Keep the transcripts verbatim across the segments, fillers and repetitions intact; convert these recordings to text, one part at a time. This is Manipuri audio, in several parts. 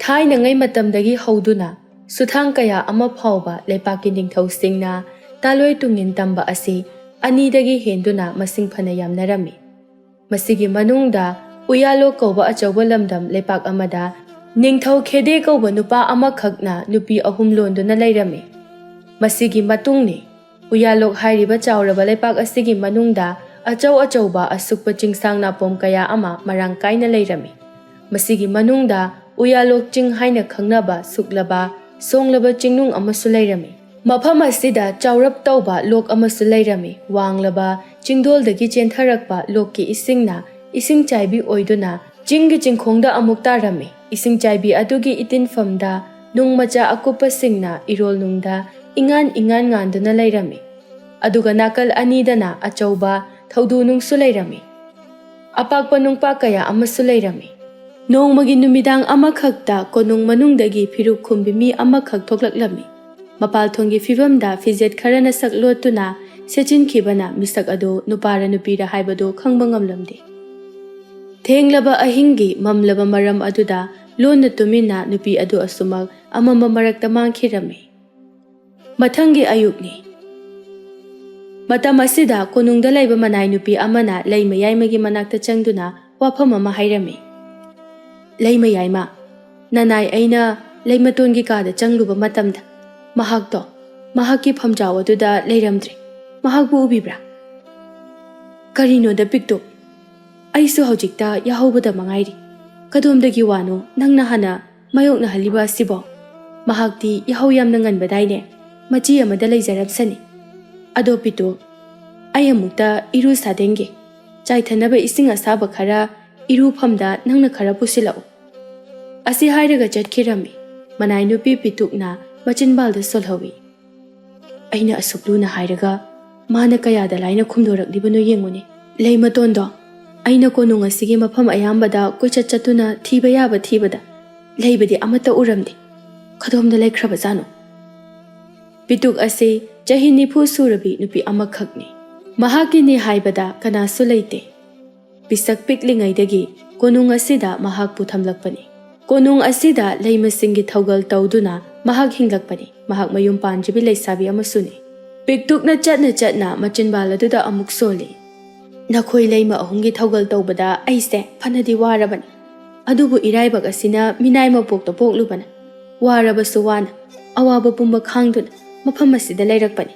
ꯊꯥꯏꯅꯉꯩ ꯃꯇꯝꯗꯒꯤ ꯍꯧꯗꯨꯅ ꯁꯨꯊꯥꯡ ꯀꯌꯥ ꯑꯃ ꯐꯥꯎꯕ ꯂꯩꯄꯥꯛꯀꯤ ꯅꯤꯡꯊꯧꯁꯤꯡꯅ ꯇꯥꯂꯣꯏ ꯇꯨꯡꯏꯟ ꯇꯝꯕ ꯑꯁꯤ ꯑꯅꯤꯗꯒꯤ ꯍꯦꯟꯗꯨꯅ ꯃꯁꯤꯡ ꯐꯅ ꯌꯥꯝꯅꯔꯝꯃꯤ꯫ ꯃꯁꯤꯒꯤ ꯃꯅꯨꯡꯗ ꯎꯌꯥꯂꯣꯛ ꯀꯧꯕ ꯑꯆꯧꯕ ꯂꯝꯗꯝ ꯂꯩꯄꯥꯛ ꯑꯃꯗ ꯅꯤꯡꯊꯧ ꯈꯦꯗꯦ ꯀꯧꯕ ꯅꯨꯄꯥ ꯑꯃꯈꯛꯅ ꯅꯨꯄꯤ ꯑꯍꯨꯝ ꯂꯣꯟꯗꯨꯅ ꯂꯩꯔꯝꯃꯤ꯫ ꯃꯁꯤꯒꯤ ꯃꯇꯨꯡꯅꯤ ꯎꯌꯥꯂꯣꯛ ꯍꯥꯏꯔꯤꯕ ꯆꯥꯎꯔꯕ ꯂꯩꯄꯥꯛ ꯑꯁꯤꯒꯤ ꯃꯅꯨꯡꯗ ꯑꯆꯧ ꯑꯆꯧꯕ ꯑꯁꯨꯛꯄ ꯆꯤꯡꯁꯥꯡ ꯅꯥꯄꯣꯝ ꯀꯌꯥ ꯑꯃ ꯃꯔꯥꯡ ꯀꯥꯏꯅ ꯂꯩꯔꯝꯃꯤ꯫ ꯃꯁꯤꯒꯤ ꯃꯅꯨꯡꯗ ꯎꯌꯥꯂꯣꯛ ꯆꯤꯡ ꯍꯥꯏꯅ ꯈꯪꯅꯕ ꯁꯨꯛꯂꯕ ꯁꯣꯡꯂꯕ ꯆꯤꯡꯅꯨꯡ ꯑꯃꯁꯨ ꯂꯩꯔꯝꯃꯤ꯫ ꯃꯐꯝ ꯑꯁꯤꯗ ꯆꯥꯎꯔꯞ ꯇꯧꯕ ꯂꯣꯛ ꯑꯃꯁꯨ ꯂꯩꯔꯝꯃꯤ꯫ ꯋꯥꯡꯂꯕ ꯆꯤꯡꯗꯣꯜꯗꯒꯤ ꯆꯦꯟꯊꯔꯛꯄ ꯂꯣꯛꯀꯤ ꯏꯁꯤꯡꯅ ꯏꯁꯤꯡ ꯆꯥꯏꯕꯤ ꯑꯣꯏꯗꯨꯅ ꯆꯤꯡꯒꯤ ꯆꯤꯡꯈꯣꯡꯗ ꯑꯃꯨꯛ ꯇꯥꯔꯝꯃꯤ꯫ ꯏꯁꯤꯡ ꯆꯥꯏꯕꯤ ꯑꯗꯨꯒꯤ ꯏꯇꯤꯟꯐꯝꯗ ꯅꯨꯡ ꯃꯆꯥ ꯑꯀꯨꯞꯄꯁꯤꯡꯅ ꯏꯔꯣꯜ ꯅꯨꯡꯗ ꯏꯉꯥꯟ ꯏꯉꯥꯟ ꯉꯥꯟꯗꯨꯅ ꯂꯩꯔꯝꯃꯤ꯫ ꯑꯗꯨꯒ ꯅꯥꯀꯜ ꯑꯅꯤꯗꯅ ꯑꯆꯧꯕ ꯊꯧꯗꯨ ꯅꯨꯡꯁꯨ ꯂꯩꯔꯝꯃꯤ꯫ ꯑꯄꯥꯛꯄ ꯅꯨꯡꯄꯥꯛ ꯀꯌꯥ ꯑꯃꯁꯨ ꯂꯩꯔꯝꯃꯤ꯫ ꯅꯣꯡꯃꯒꯤ ꯅꯨꯃꯤꯗꯥꯡ ꯑꯃꯈꯛꯇ ꯀꯣꯅꯨꯡ ꯃꯅꯨꯡꯗꯒꯤ ꯐꯤꯔꯨꯛ ꯈꯨꯝꯕꯤ ꯃꯤ ꯑꯃꯈꯛ ꯊꯣꯛꯂꯛꯂꯝꯃꯤ꯫ ꯃꯄꯥꯜꯊꯣꯡꯒꯤ ꯐꯤꯕꯝꯗ ꯐꯤꯖꯦꯠ ꯈꯔꯅ ꯁꯛ ꯂꯣꯠꯇꯨꯅ ꯁꯦꯠꯆꯤꯟꯈꯤꯕꯅ ꯃꯤꯁꯛ ꯑꯗꯨ ꯅꯨꯄꯥꯔ ꯅꯨꯄꯤꯔ ꯍꯥꯏꯕꯗꯨ ꯈꯪꯕ ꯉꯝꯂꯝꯗꯦ꯫ ꯊꯦꯡꯂꯕ ꯑꯍꯤꯡꯒꯤ ꯃꯝꯂꯕ ꯃꯔꯝ ꯑꯗꯨꯗ ꯂꯣꯟꯅ ꯇꯨꯃꯤꯟꯅ ꯅꯨꯄꯤ ꯑꯗꯨ ꯑꯁꯨꯃꯛ ꯑꯃꯝꯕ ꯃꯔꯛꯇ ꯃꯥꯡꯈꯤꯔꯝꯃꯤ꯫ ꯃꯊꯪꯒꯤ ꯑꯌꯨꯛꯅꯤ꯫ ꯃꯇꯝ ꯑꯁꯤꯗ ꯀꯣꯅꯨꯡꯗ ꯂꯩꯕ ꯃꯅꯥꯏ ꯅꯨꯄꯤ ꯑꯃꯅ ꯂꯩꯃ ꯌꯥꯏꯃꯒꯤ ꯃꯅꯥꯛꯇ ꯆꯪꯗꯨꯅ ꯋꯥꯐꯝ ꯑꯃ ꯍꯥꯏꯔꯝꯃꯤ꯫ "ꯂꯩꯃ ꯌꯥꯏꯃ, ꯅꯅꯥꯏ ꯑꯩꯅ ꯂꯩꯃꯇꯣꯟꯒꯤ ꯀꯥꯗ ꯆꯪꯂꯨꯕ ꯃꯇꯝꯗ ꯃꯍꯥꯛꯇꯣ ꯃꯍꯥꯛꯀꯤ ꯐꯝꯖꯥꯎ ꯑꯗꯨꯗ ꯂꯩꯔꯝꯗ꯭ꯔꯦ꯫ ꯃꯍꯥꯛꯄꯨ ꯎꯕꯤꯕ꯭ꯔꯥ?" "ꯀꯔꯤꯅꯣꯗ ꯄꯤꯛꯇꯨ? ꯑꯩꯁꯨ ꯍꯧꯖꯤꯛꯇ ꯌꯥꯍꯧꯕꯗ ꯃꯉꯥꯏꯔꯤ꯫ ꯀꯗꯣꯝꯗꯒꯤ ꯋꯥꯅꯣ ꯅꯪꯅ ꯍꯥꯟꯅ ꯃꯥꯌꯣꯛꯅꯍꯜꯂꯤꯕ ꯑꯁꯤꯕꯣ? ꯃꯍꯥꯛꯇꯤ ꯌꯥꯍꯧ ꯌꯥꯝꯅ ꯉꯟꯕꯗꯥꯏꯅꯦ? ꯃꯆꯤ ꯑꯃꯗ ꯂꯩꯖꯔꯝꯁꯅꯤ꯫ ꯑꯗꯣ ꯄꯤꯇꯨ, ꯑꯩ ꯑꯃꯨꯛꯇ ꯏꯔꯨ ꯁꯥꯗꯦꯡꯒꯦ꯫ ꯆꯥꯏꯊꯅꯕ ꯏꯁꯤꯡ ꯑꯁꯥꯕ ꯈꯔ ꯏꯔꯨꯐꯝꯗ ꯅꯪꯅ ꯈꯔ ꯄꯨꯁꯤꯜꯂꯛꯎ꯫" ꯑꯁꯤ ꯍꯥꯏꯔꯒ ꯆꯠꯈꯤꯔꯝꯃꯤ꯫ ꯃꯅꯥꯏ ꯅꯨꯄꯤ ꯄꯤꯇꯨꯛꯅ ꯃꯆꯤꯟꯕꯥꯜꯗ ꯁꯣꯜꯍꯧꯏ꯫ "ꯑꯩꯅ ꯑꯁꯨꯛ ꯂꯨꯅ ꯍꯥꯏꯔꯒ ꯃꯥꯅ ꯀꯌꯥꯗ ꯂꯥꯏꯅ ꯈꯨꯝꯗꯣꯔꯛꯂꯤꯕꯅꯣ ꯌꯦꯡꯉꯨꯅꯦ꯫ ꯂꯩꯃꯇꯣꯟꯗꯣ, ꯑꯩꯅ ꯀꯣꯅꯨꯡ ꯑꯁꯤꯒꯤ ꯃꯐꯝ ꯑꯌꯥꯝꯕꯗ ꯀꯣꯏꯆꯠ ꯆꯠꯇꯨꯅ ꯊꯤꯕ ꯌꯥꯕ ꯊꯤꯕꯗ ꯂꯩꯕꯗꯤ ꯑꯃꯠꯇ ꯎꯔꯝꯗꯦ꯫ ꯀꯗꯣꯝꯗ ꯂꯩꯈ꯭ꯔꯕꯖꯥꯠꯅꯣ?" ꯄꯤꯇꯨꯛ ꯑꯁꯤ ꯆꯍꯤ ꯅꯤꯐꯨ ꯁꯨꯔꯕꯤ ꯅꯨꯄꯤ ꯑꯃꯈꯛꯅꯤ꯫ ꯃꯍꯥꯛꯀꯤꯅꯤ ꯍꯥꯏꯕꯗ ꯀꯅꯥꯁꯨ ꯂꯩꯇꯦ꯫ ꯄꯤꯁꯛ ꯄꯤꯛꯂꯤꯉꯩꯗꯒꯤ ꯀꯣꯅꯨꯡ ꯑꯁꯤꯗ ꯃꯍꯥꯛꯄꯨ ꯊꯝꯂꯛꯄꯅꯤ꯫ ꯀꯣꯅꯨꯡ ꯑꯁꯤꯗ ꯂꯩꯃꯁꯤꯡꯒꯤ ꯊꯧꯒꯜ ꯇꯧꯗꯨꯅ ꯃꯍꯥꯛ ꯍꯤꯡꯂꯛꯄꯅꯤ꯫ ꯃꯍꯥꯛ ꯃꯌꯨꯝ ꯄꯥꯟꯗ꯭ꯔꯤꯕꯤ ꯂꯩꯁꯥꯕꯤ ꯑꯃꯁꯨꯅꯤ꯫ ꯄꯤꯛꯇꯨꯛꯅ ꯆꯠꯅ ꯆꯠꯅ ꯃꯆꯤꯟꯕꯥꯜ ꯑꯗꯨꯗ ꯑꯃꯨꯛ ꯁꯣꯜꯂꯤ꯫ "ꯅꯈꯣꯏ ꯂꯩꯃ ꯑꯍꯨꯝꯒꯤ ꯊꯧꯒꯜ ꯇꯧꯕꯗ ꯑꯩꯁꯦ ꯐꯅꯗꯤ ꯋꯥꯔꯕꯅꯤ꯫ ꯑꯗꯨꯕꯨ ꯏꯔꯥꯏꯕꯛ ꯑꯁꯤꯅ ꯃꯤꯅꯥꯏ ꯃꯄꯣꯛꯇ ꯄꯣꯛꯂꯨꯕꯅ ꯋꯥꯔꯕꯁꯨ ꯋꯥꯅ, ꯑꯋꯥꯕ ꯄꯨꯝꯕ ꯈꯥꯡꯗꯨꯅ ꯃꯐꯝ ꯑꯁꯤꯗ ꯂꯩꯔꯛꯄꯅꯤ꯫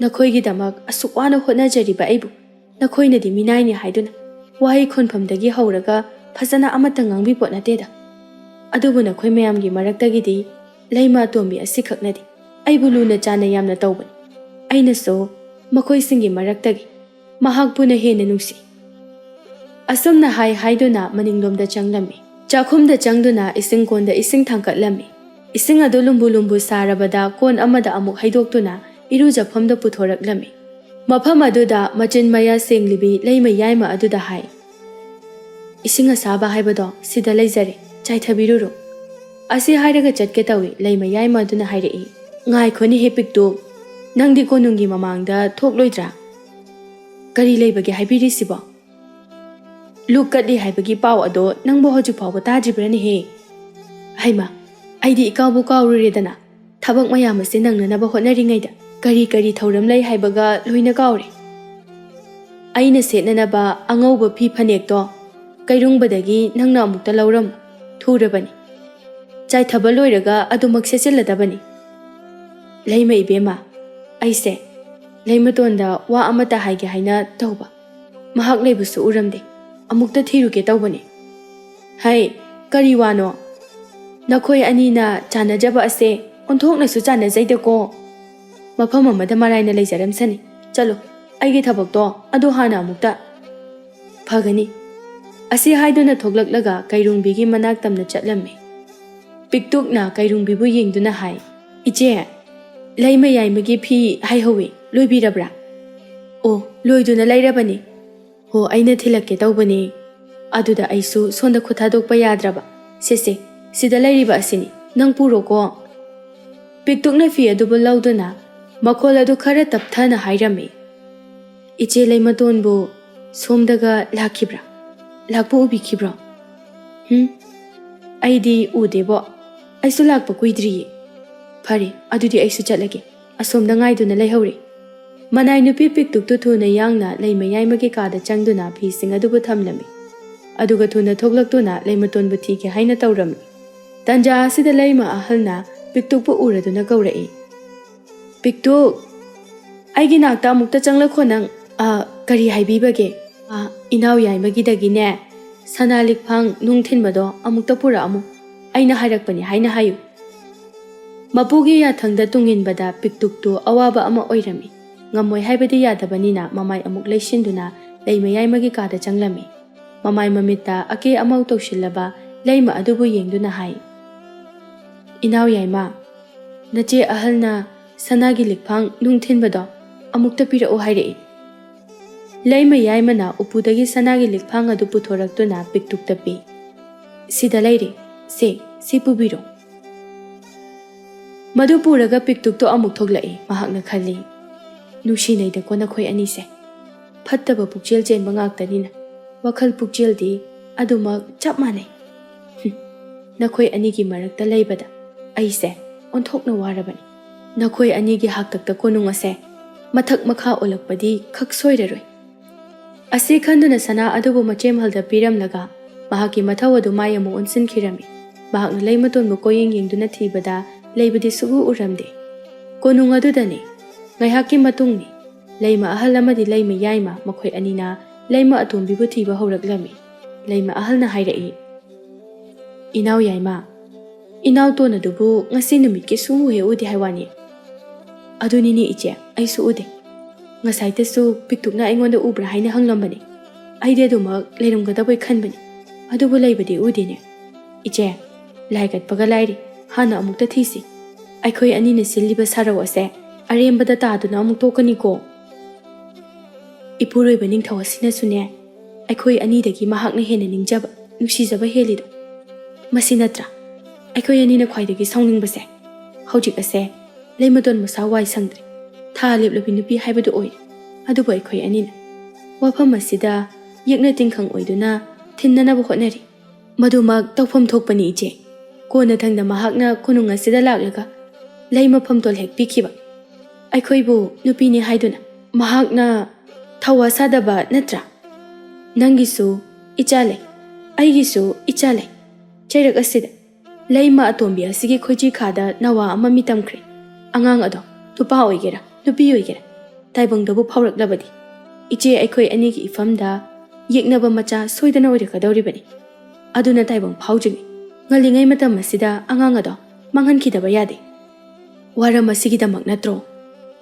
ꯅꯈꯣꯏꯒꯤꯗꯃꯛ ꯑꯁꯨꯛ ꯋꯥꯅ ꯍꯣꯠꯅꯖꯔꯤꯕ ꯑꯩꯕꯨ ꯅꯈꯣꯏꯅꯗꯤ ꯃꯤꯅꯥꯏꯅꯤ ꯍꯥꯏꯗꯨꯅ ꯋꯥꯍꯩ ꯈꯣꯟꯐꯝꯗꯒꯤ ꯍꯧꯔꯒ ꯐꯖꯅ ꯑꯃꯠꯇ ꯉꯥꯡꯕꯤꯄꯣꯠ ꯅꯠꯇꯦꯗ꯫ ꯑꯗꯨꯕꯨ ꯅꯈꯣꯏ ꯃꯌꯥꯝꯒꯤ ꯃꯔꯛꯇꯒꯤꯗꯤ ꯂꯩꯃ ꯑꯇꯣꯝꯕꯤ ꯑꯁꯤꯈꯛꯅꯗꯤ ꯑꯩꯕꯨ ꯂꯨꯅ ꯆꯥꯟꯅ ꯌꯥꯝꯅ ꯇꯧꯕꯅꯤ꯫ ꯑꯩꯅꯁꯨ ꯃꯈꯣꯏꯁꯤꯡꯒꯤ ꯃꯔꯛꯇꯒꯤ ꯃꯍꯥꯛꯄꯨꯅ ꯍꯦꯟꯅ ꯅꯨꯡꯁꯤ꯫" ꯑꯁꯨꯝꯅ ꯍꯥꯏ ꯍꯥꯏꯗꯨꯅ ꯃꯅꯤꯡꯂꯣꯝꯗ ꯆꯪꯂꯝꯃꯤ꯫ ꯆꯥꯛꯈꯨꯝꯗ ꯆꯪꯗꯨꯅ ꯏꯁꯤꯡ ꯀꯣꯟꯗ ꯏꯁꯤꯡ ꯊꯥꯡꯀꯠꯂꯝꯃꯤ꯫ ꯏꯁꯤꯡ ꯑꯗꯨ ꯂꯨꯝꯕꯨ ꯂꯨꯝꯕꯨ ꯁꯥꯔꯕꯗ ꯀꯣꯟ ꯑꯃꯗ ꯑꯃꯨꯛ ꯍꯩꯗꯣꯛꯇꯨꯅ ꯏꯔꯨꯖꯐꯝꯗ ꯄꯨꯊꯣꯔꯛꯂꯝꯃꯤ꯫ ꯃꯐꯝ ꯑꯗꯨꯗ ꯃꯆꯤꯟ ꯃꯌꯥ ꯁꯦꯡꯂꯤꯕꯤ ꯂꯩꯃ ꯌꯥꯏꯃ ꯑꯗꯨꯗ ꯍꯥꯏ, "ꯏꯁꯤꯡ ꯑꯁꯥꯕ ꯍꯥꯏꯕꯗꯣ ꯁꯤꯗ ꯂꯩꯖꯔꯦ, ꯆꯥꯏꯊꯕꯤꯔꯨꯔꯣ꯫" ꯑꯁꯤ ꯍꯥꯏꯔꯒ ꯆꯠꯀꯦ ꯇꯧꯏ, ꯂꯩꯃ ꯌꯥꯏꯃ ꯑꯗꯨꯅ ꯍꯥꯏꯔꯛꯏ, "ꯉꯥꯏꯈꯣꯅꯦꯍꯦ ꯄꯤꯛꯇꯨ, ꯅꯪꯗꯤ ꯀꯣꯅꯨꯡꯒꯤ ꯃꯃꯥꯡꯗ ꯊꯣꯛꯂꯣꯏꯗ꯭ꯔꯥ? ꯀꯔꯤ ꯂꯩꯕꯒꯦ ꯍꯥꯏꯕꯤꯔꯤꯁꯤꯕꯣ? ꯂꯨꯛ ꯀꯠꯂꯤ ꯍꯥꯏꯕꯒꯤ ꯄꯥꯎ ꯑꯗꯣ ꯅꯪꯕꯨ ꯍꯧꯖꯤꯛ ꯐꯥꯎꯕ ꯇꯥꯗ꯭ꯔꯤꯕ꯭ꯔꯥꯅꯦꯍꯦ?" ꯍꯩꯃ, ꯑꯩꯗꯤ ꯏꯀꯥꯎꯕꯨ ꯀꯥꯎꯔꯨꯔꯦꯗꯅ꯫ ꯊꯕꯛ ꯃꯌꯥꯝ ꯑꯁꯤ ꯅꯪꯅꯅꯕ ꯍꯣꯠꯅꯔꯤꯉꯩꯗ ꯀꯔꯤ ꯀꯔꯤ ꯊꯧꯔꯝ ꯂꯩ ꯍꯥꯏꯕꯒ ꯂꯣꯏꯅ ꯀꯥꯎꯔꯦ꯫ ꯑꯩꯅ ꯁꯦꯠꯅꯅꯕ ꯑꯉꯧꯕ ꯐꯤ ꯐꯅꯦꯛꯇꯣ ꯀꯩꯔꯨꯡꯕꯗꯒꯤ ꯅꯪꯅ ꯑꯃꯨꯛꯇ ꯂꯧꯔꯝꯃꯨ꯫ ꯊꯨꯔꯕꯅꯤ꯫ ꯆꯥꯏꯊꯕ ꯂꯣꯏꯔꯒ ꯑꯗꯨꯃꯛ ꯁꯦꯠꯆꯤꯜꯂꯗꯕꯅꯤ꯫ ꯂꯩꯃ ꯏꯕꯦꯝꯃ, ꯑꯩꯁꯦ ꯂꯩꯃꯇꯣꯟꯗ ꯋꯥ ꯑꯃꯇ ꯍꯥꯏꯒꯦ ꯍꯥꯏꯅ ꯇꯧꯕ꯫ ꯃꯍꯥꯛ ꯂꯩꯕꯁꯨ ꯎꯔꯝꯗꯦ꯫ ꯑꯃꯨꯛꯇ ꯊꯤꯔꯨꯒꯦ ꯇꯧꯕꯅꯤ꯫ ꯍꯩ, ꯀꯔꯤ ꯋꯥꯅꯣ? ꯅꯈꯣꯏ ꯑꯅꯤꯅ ꯆꯥꯟꯅꯖꯕ ꯑꯁꯦ ꯑꯣꯟꯊꯣꯛꯅꯁꯨ ꯆꯥꯟꯅꯖꯩꯗꯀꯣ꯫ ꯃꯐꯝ ꯑꯃꯗ ꯃꯔꯥꯏꯅ ꯂꯩꯖꯔꯝꯁꯅꯤ꯫ ꯆꯠꯂꯣ, ꯑꯩꯒꯤ ꯊꯕꯛꯇꯣ ꯑꯗꯨ ꯍꯥꯟꯅ ꯑꯃꯨꯛꯇ꯫ ꯐꯒꯅꯤ꯫ ꯑꯁꯤ ꯍꯥꯏꯗꯨꯅ ꯊꯣꯛꯂꯛꯂꯒ ꯀꯩꯔꯨꯡꯕꯤꯒꯤ ꯃꯅꯥꯛ ꯇꯝꯅ ꯆꯠꯂꯝꯃꯤ꯫ ꯄꯤꯛꯇꯨꯛꯅ ꯀꯩꯔꯨꯡꯕꯤꯕꯨ ꯌꯦꯡꯗꯨꯅ ꯍꯥꯏ, "ꯏꯆꯦ, ꯂꯩꯃ ꯌꯥꯏꯃꯒꯤ ꯐꯤ ꯍꯥꯏꯍꯧꯋꯤ, ꯂꯣꯏꯕꯤꯔꯕ꯭ꯔꯥ?" "ꯑꯣ, ꯂꯣꯏꯗꯨꯅ ꯂꯩꯔꯕꯅꯤ꯫" "ꯍꯣ, ꯑꯩꯅ ꯊꯤꯜꯂꯛꯀꯦ ꯇꯧꯕꯅꯤ꯫ ꯑꯗꯨꯗ ꯑꯩꯁꯨ ꯁꯣꯝꯗ ꯈꯨꯠ ꯊꯥꯗꯣꯛꯄ ꯌꯥꯗ꯭ꯔꯕ꯫ ꯁꯦ ꯁꯦ, ꯁꯤꯗ ꯂꯩꯔꯤꯕ ꯑꯁꯤꯅꯤ, ꯅꯪ ꯄꯨꯔꯣꯀꯣ꯫" ꯄꯤꯛꯇꯨꯛꯅ ꯐꯤ ꯑꯗꯨꯕꯨ ꯂꯧꯗꯨꯅ ꯃꯈꯣꯜ ꯑꯗꯨ ꯈꯔ ꯇꯞꯊꯅ ꯍꯥꯏꯔꯝꯃꯤ, "ꯏꯆꯦ ꯂꯩꯃꯇꯣꯟꯕꯨ ꯁꯣꯝꯗꯒ ꯂꯥꯛꯈꯤꯕ꯭ꯔꯥ? ꯂꯥꯛꯄ ꯎꯕꯤꯈꯤꯕ꯭ꯔꯣ? ꯍꯨꯝ?" "ꯑꯩꯗꯤ ꯎꯗꯦꯕꯣ꯫ ꯑꯩꯁꯨ ꯂꯥꯛꯄ ꯀꯨꯏꯗ꯭ꯔꯤꯌꯦ꯫" "ꯐꯔꯦ, ꯑꯗꯨꯗꯤ ꯑꯩꯁꯨ ꯆꯠꯂꯒꯦ꯫ ꯑꯁꯣꯝꯗ ꯉꯥꯏꯗꯨꯅ ꯂꯩꯍꯧꯔꯦ꯫" ꯃꯅꯥꯏ ꯅꯨꯄꯤ ꯄꯤꯛꯇꯨꯛꯇꯨ ꯊꯨꯅ ꯌꯥꯡꯅ ꯂꯩ ꯃꯌꯥꯏꯃꯒꯤ ꯀꯥꯗ ꯆꯪꯗꯨꯅ ꯐꯤꯁꯤꯡ ꯑꯗꯨꯕꯨ ꯊꯝꯂꯝꯃꯤ꯫ ꯑꯗꯨꯒ ꯊꯨꯅ ꯊꯣꯛꯂꯛꯇꯨꯅ ꯂꯩꯃꯇꯣꯟꯕꯨ ꯊꯤꯒꯦ ꯍꯥꯏꯅ ꯇꯧꯔꯝꯃꯤ꯫ ꯇꯟꯖꯥ ꯑꯁꯤꯗ ꯂꯩꯃ ꯑꯍꯜꯅ ꯄꯤꯛꯇꯨꯛꯄꯨ ꯎꯔꯗꯨꯅ ꯀꯧꯔꯛꯏ, "ꯄꯤꯛꯇꯨꯛ, ꯑꯩꯒꯤ ꯅꯥꯛꯇ ꯑꯃꯨꯛꯇ ꯆꯪꯂꯛꯈꯣ ꯅꯪ꯫" "ꯑ, ꯀꯔꯤ ꯍꯥꯏꯕꯤꯕꯒꯦ?" "ꯑ, ꯏꯅꯥꯎ ꯌꯥꯏꯃꯒꯤꯗꯒꯤꯅꯦ, ꯁꯅꯥ ꯂꯤꯛꯐꯥꯡ ꯅꯨꯡ ꯊꯤꯟꯕꯗꯣ ꯑꯃꯨꯛꯇ ꯄꯨꯔꯛꯑꯝꯃꯨ꯫ ꯑꯩꯅ ꯍꯥꯏꯔꯛꯄꯅꯤ ꯍꯥꯏꯅ ꯍꯥꯏꯌꯨ꯫" ꯃꯄꯨꯒꯤ ꯌꯥꯊꯪꯗ ꯇꯨꯡꯏꯟꯕꯗ ꯄꯤꯛꯇꯨꯛꯇꯨ ꯑꯋꯥꯕ ꯑꯃ ꯑꯣꯏꯔꯝꯃꯤ꯫ ꯉꯝꯃꯣꯏ ꯍꯥꯏꯕꯗꯤ ꯌꯥꯗꯕꯅꯤꯅ ꯃꯃꯥꯏ ꯑꯃꯨꯛ ꯂꯩꯁꯤꯟꯗꯨꯅ ꯂꯩꯃ ꯌꯥꯏꯃꯒꯤ ꯀꯥꯗ ꯆꯪꯂꯝꯃꯤ꯫ ꯃꯃꯥꯏ ꯃꯃꯤꯠꯇ ꯑꯀꯦ ꯑꯃꯧ ꯇꯧꯁꯤꯜꯂꯕ ꯂꯩꯃ ꯑꯗꯨꯕꯨ ꯌꯦꯡꯗꯨꯅ ꯍꯥꯏ, "ꯏꯅꯥꯎ ꯌꯥꯏꯃ, ꯅꯆꯦ ꯑꯍꯜꯅ ꯁꯅꯥꯒꯤ ꯂꯤꯛꯐꯥꯡ ꯅꯨꯡ ꯊꯤꯟꯕꯗꯣ ꯑꯃꯨꯛꯇ ꯄꯤꯔꯛꯎ ꯍꯥꯏꯔꯛꯏ꯫" ꯂꯩꯃ ꯌꯥꯏꯃꯅ ꯎꯄꯨꯗꯒꯤ ꯁꯅꯥꯒꯤ ꯂꯤꯛꯐꯥꯡ ꯑꯗꯨ ꯄꯨꯊꯣꯔꯛꯇꯨꯅ ꯄꯤꯛꯇꯨꯛꯇ ꯄꯤ꯫ "ꯁꯤꯗ ꯂꯩꯔꯦ꯫ ꯁꯦ, ꯁꯤ ꯄꯨꯕꯤꯔꯣ꯫" ꯃꯗꯨ ꯄꯨꯔꯒ ꯄꯤꯛꯇꯨꯛꯇꯣ ꯑꯃꯨꯛ ꯊꯣꯛꯂꯛꯏ꯫ ꯃꯍꯥꯛꯅ ꯈꯜꯂꯤ, "ꯅꯨꯡꯁꯤꯅꯩꯗꯀꯣ ꯅꯈꯣꯏ ꯑꯅꯤꯁꯦ꯫ ꯐꯠꯇꯕ ꯄꯨꯛꯆꯦꯜ ꯆꯦꯟꯕ ꯉꯥꯛꯇꯅꯤꯅ ꯋꯥꯈꯜ ꯄꯨꯛꯆꯦꯜꯗꯤ ꯑꯗꯨꯃꯛ ꯆꯞ ꯃꯥꯟꯅꯩ꯫ ꯍꯨꯝ, ꯅꯈꯣꯏ ꯑꯅꯤꯒꯤ ꯃꯔꯛꯇ ꯂꯩꯕꯗ ꯑꯩꯁꯦ ꯑꯣꯟꯊꯣꯛꯅ ꯋꯥꯔꯕꯅꯤ꯫ ꯅꯈꯣꯏ ꯑꯅꯤꯒꯤ ꯍꯥꯛꯇꯛꯇ ꯀꯣꯅꯨꯡ ꯑꯁꯦ ꯃꯊꯛ ꯃꯈꯥ ꯑꯣꯜꯂꯛꯄꯗꯤ ꯈꯛ ꯁꯣꯏꯔꯔꯣꯏ꯫" ꯑꯁꯤ ꯈꯟꯗꯨꯅ ꯁꯅꯥ ꯑꯗꯨꯕꯨ ꯃꯆꯦꯝꯍꯜꯗ ꯄꯤꯔꯝꯂꯒ ꯃꯍꯥꯛꯀꯤ ꯃꯊꯧ ꯑꯗꯨ ꯃꯥꯏ ꯑꯃꯨꯛ ꯑꯣꯟꯁꯤꯟꯈꯤꯔꯝꯃꯤ꯫ ꯃꯍꯥꯛꯅ ꯂꯩꯃꯇꯣꯟꯕꯨ ꯀꯣꯏꯌꯦꯡ ꯌꯦꯡꯗꯨꯅ ꯊꯤꯕꯗ ꯂꯩꯕꯗꯤ ꯁꯨꯛꯎ ꯎꯔꯝꯗꯦ꯫ ꯀꯣꯅꯨꯡ ꯑꯗꯨꯗꯅꯤ꯫ ꯉꯥꯏꯍꯥꯛꯀꯤ ꯃꯇꯨꯡꯅꯤ꯫ ꯂꯩꯃ ꯑꯍꯜ ꯑꯃꯗꯤ ꯂꯩꯃ ꯌꯥꯏꯃ ꯃꯈꯣꯏ ꯑꯅꯤꯅ ꯂꯩꯃ ꯑꯇꯣꯝꯕꯤꯕꯨ ꯊꯤꯕ ꯍꯧꯔꯛꯂꯝꯃꯤ꯫ ꯂꯩꯃ ꯑꯍꯜꯅ ꯍꯥꯏꯔꯛꯏ, "ꯏꯅꯥꯎ ꯌꯥꯏꯃ, ꯏꯅꯥꯎꯇꯣꯟ ꯑꯗꯨꯕꯨ ꯉꯁꯤ ꯅꯨꯃꯤꯠꯀꯤ ꯁꯨꯡꯎ ꯍꯦꯛ ꯎꯗꯦ ꯍꯥꯏ ꯋꯥꯅꯤ꯫ ꯑꯗꯨꯅꯤꯅꯦ ꯏꯆꯦ, ꯑꯩꯁꯨ ꯎꯗꯦ꯫ ꯉꯁꯥꯏꯇꯁꯨ ꯄꯤꯛꯇꯨꯛꯅ ꯑꯩꯉꯣꯟꯗ ꯎꯕ꯭ꯔꯥ ꯍꯥꯏꯅ ꯍꯪꯂꯝꯕꯅꯤ꯫ ꯑꯩꯗꯤ ꯑꯗꯨꯃꯛ ꯂꯩꯔꯝꯒꯗꯕꯣꯏ ꯈꯟꯕꯅꯤ꯫ ꯑꯗꯨꯕꯨ ꯂꯩꯕꯗꯤ ꯎꯗꯦꯅꯦ꯫ ꯏꯆꯦ, ꯂꯥꯏ ꯀꯠꯄꯒ ꯂꯥꯏꯔꯤ, ꯍꯥꯟꯅ ꯑꯃꯨꯛꯇ ꯊꯤꯁꯤ꯫ ꯑꯩꯈꯣꯏ ꯑꯅꯤꯅ ꯁꯤꯜꯂꯤꯕ ꯁꯥꯔꯧ ꯑꯁꯦ ꯑꯔꯦꯝꯕꯗ ꯇꯥꯗꯨꯅ ꯑꯃꯨꯛ ꯇꯣꯛꯀꯅꯤꯀꯣ꯫" ꯏꯄꯨꯔꯣꯏꯕ ꯅꯤꯡꯊꯧ ꯑꯁꯤꯅꯁꯨꯅꯦ, ꯑꯩꯈꯣꯏ ꯑꯅꯤꯗꯒꯤ ꯃꯍꯥꯛꯅ ꯍꯦꯟꯅ ꯅꯤꯡꯖꯕ, ꯅꯨꯡꯁꯤꯖꯕ ꯍꯦꯜꯂꯤꯗꯣ꯫ ꯃꯁꯤ ꯅꯠꯇ꯭ꯔꯥ ꯑꯩꯈꯣꯏ ꯑꯅꯤꯅ ꯈ꯭ꯋꯥꯏꯗꯒꯤ ꯁꯥꯎꯅꯤꯡꯕꯁꯦ? ꯍꯧꯖꯤꯛ ꯑꯁꯦ ꯂꯩꯃꯇꯣꯟ ꯃꯁꯥ ꯋꯥꯏ ꯁꯪꯗ꯭ꯔꯦ꯫ ꯊꯥ ꯂꯦꯞꯂꯕꯤ ꯅꯨꯄꯤ ꯍꯥꯏꯕꯗꯨ ꯑꯣꯏꯔꯦ꯫ ꯑꯗꯨꯕꯨ ꯑꯩꯈꯣꯏ ꯑꯅꯤꯅ ꯋꯥꯐꯝ ꯑꯁꯤꯗ ꯌꯦꯛꯅ ꯇꯤꯡꯈꯪ ꯑꯣꯏꯗꯨꯅ ꯊꯤꯟꯅꯅꯕ ꯍꯣꯠꯅꯔꯤ꯫ "ꯃꯗꯨꯃꯛ ꯇꯧꯐꯝ ꯊꯣꯛꯄꯅꯤ, ꯏꯆꯦ꯫ ꯀꯣꯟꯅꯊꯪꯗ ꯃꯍꯥꯛꯅ ꯀꯣꯅꯨꯡ ꯑꯁꯤꯗ ꯂꯥꯛꯂꯒ ꯂꯩ ꯃꯐꯝ ꯇꯣꯜ ꯍꯦꯛ ꯄꯤꯈꯤꯕ꯫ ꯑꯩꯈꯣꯏꯕꯨ ꯅꯨꯄꯤꯅꯤ ꯍꯥꯏꯗꯨꯅ ꯃꯍꯥꯛꯅ ꯊꯧꯋꯥ ꯁꯥꯗꯕ ꯅꯠꯇ꯭ꯔꯥ? ꯅꯪꯒꯤꯁꯨ ꯏꯆꯥ ꯂꯩ, ꯑꯩꯒꯤꯁꯨ ꯏꯆꯥ ꯂꯩ꯫ ꯆꯩꯔꯛ ꯑꯁꯤꯗ ꯂꯩꯃ ꯑꯇꯣꯝꯕꯤ ꯑꯁꯤꯒꯤ ꯈꯣꯏꯖꯤ ꯈꯥꯗ ꯅꯋꯥ ꯑꯃ ꯃꯤ ꯇꯝꯈ꯭ꯔꯦ꯫ ꯑꯉꯥꯡ ꯑꯗꯣ ꯅꯨꯄꯥ ꯑꯣꯏꯒꯦꯔꯥ ꯅꯨꯄꯤ ꯑꯣꯏꯒꯦꯔꯥ, ꯇꯥꯏꯕꯪꯗꯕꯨ ꯐꯥꯎꯔꯛꯂꯕꯗꯤ ꯏꯆꯦ ꯑꯩꯈꯣꯏ ꯑꯅꯤꯒꯤ ꯏꯐꯝꯗ ꯌꯦꯛꯅꯕ ꯃꯆꯥ ꯁꯣꯏꯗꯅ ꯑꯣꯏꯔꯛꯀꯗꯧꯔꯤꯕꯅꯤ꯫ ꯑꯗꯨꯅ ꯇꯥꯏꯕꯪ ꯐꯥꯎꯗ꯭ꯔꯤꯉꯩ, ꯉꯜꯂꯤꯉꯩ ꯃꯇꯝ ꯑꯁꯤꯗ ꯑꯉꯥꯡ ꯑꯗꯣ ꯃꯥꯡꯍꯟꯈꯤꯗꯕ ꯌꯥꯗꯦ꯫ ꯋꯥꯔꯝ ꯑꯁꯤꯒꯤꯗꯃꯛ ꯅꯠꯇ꯭ꯔꯣ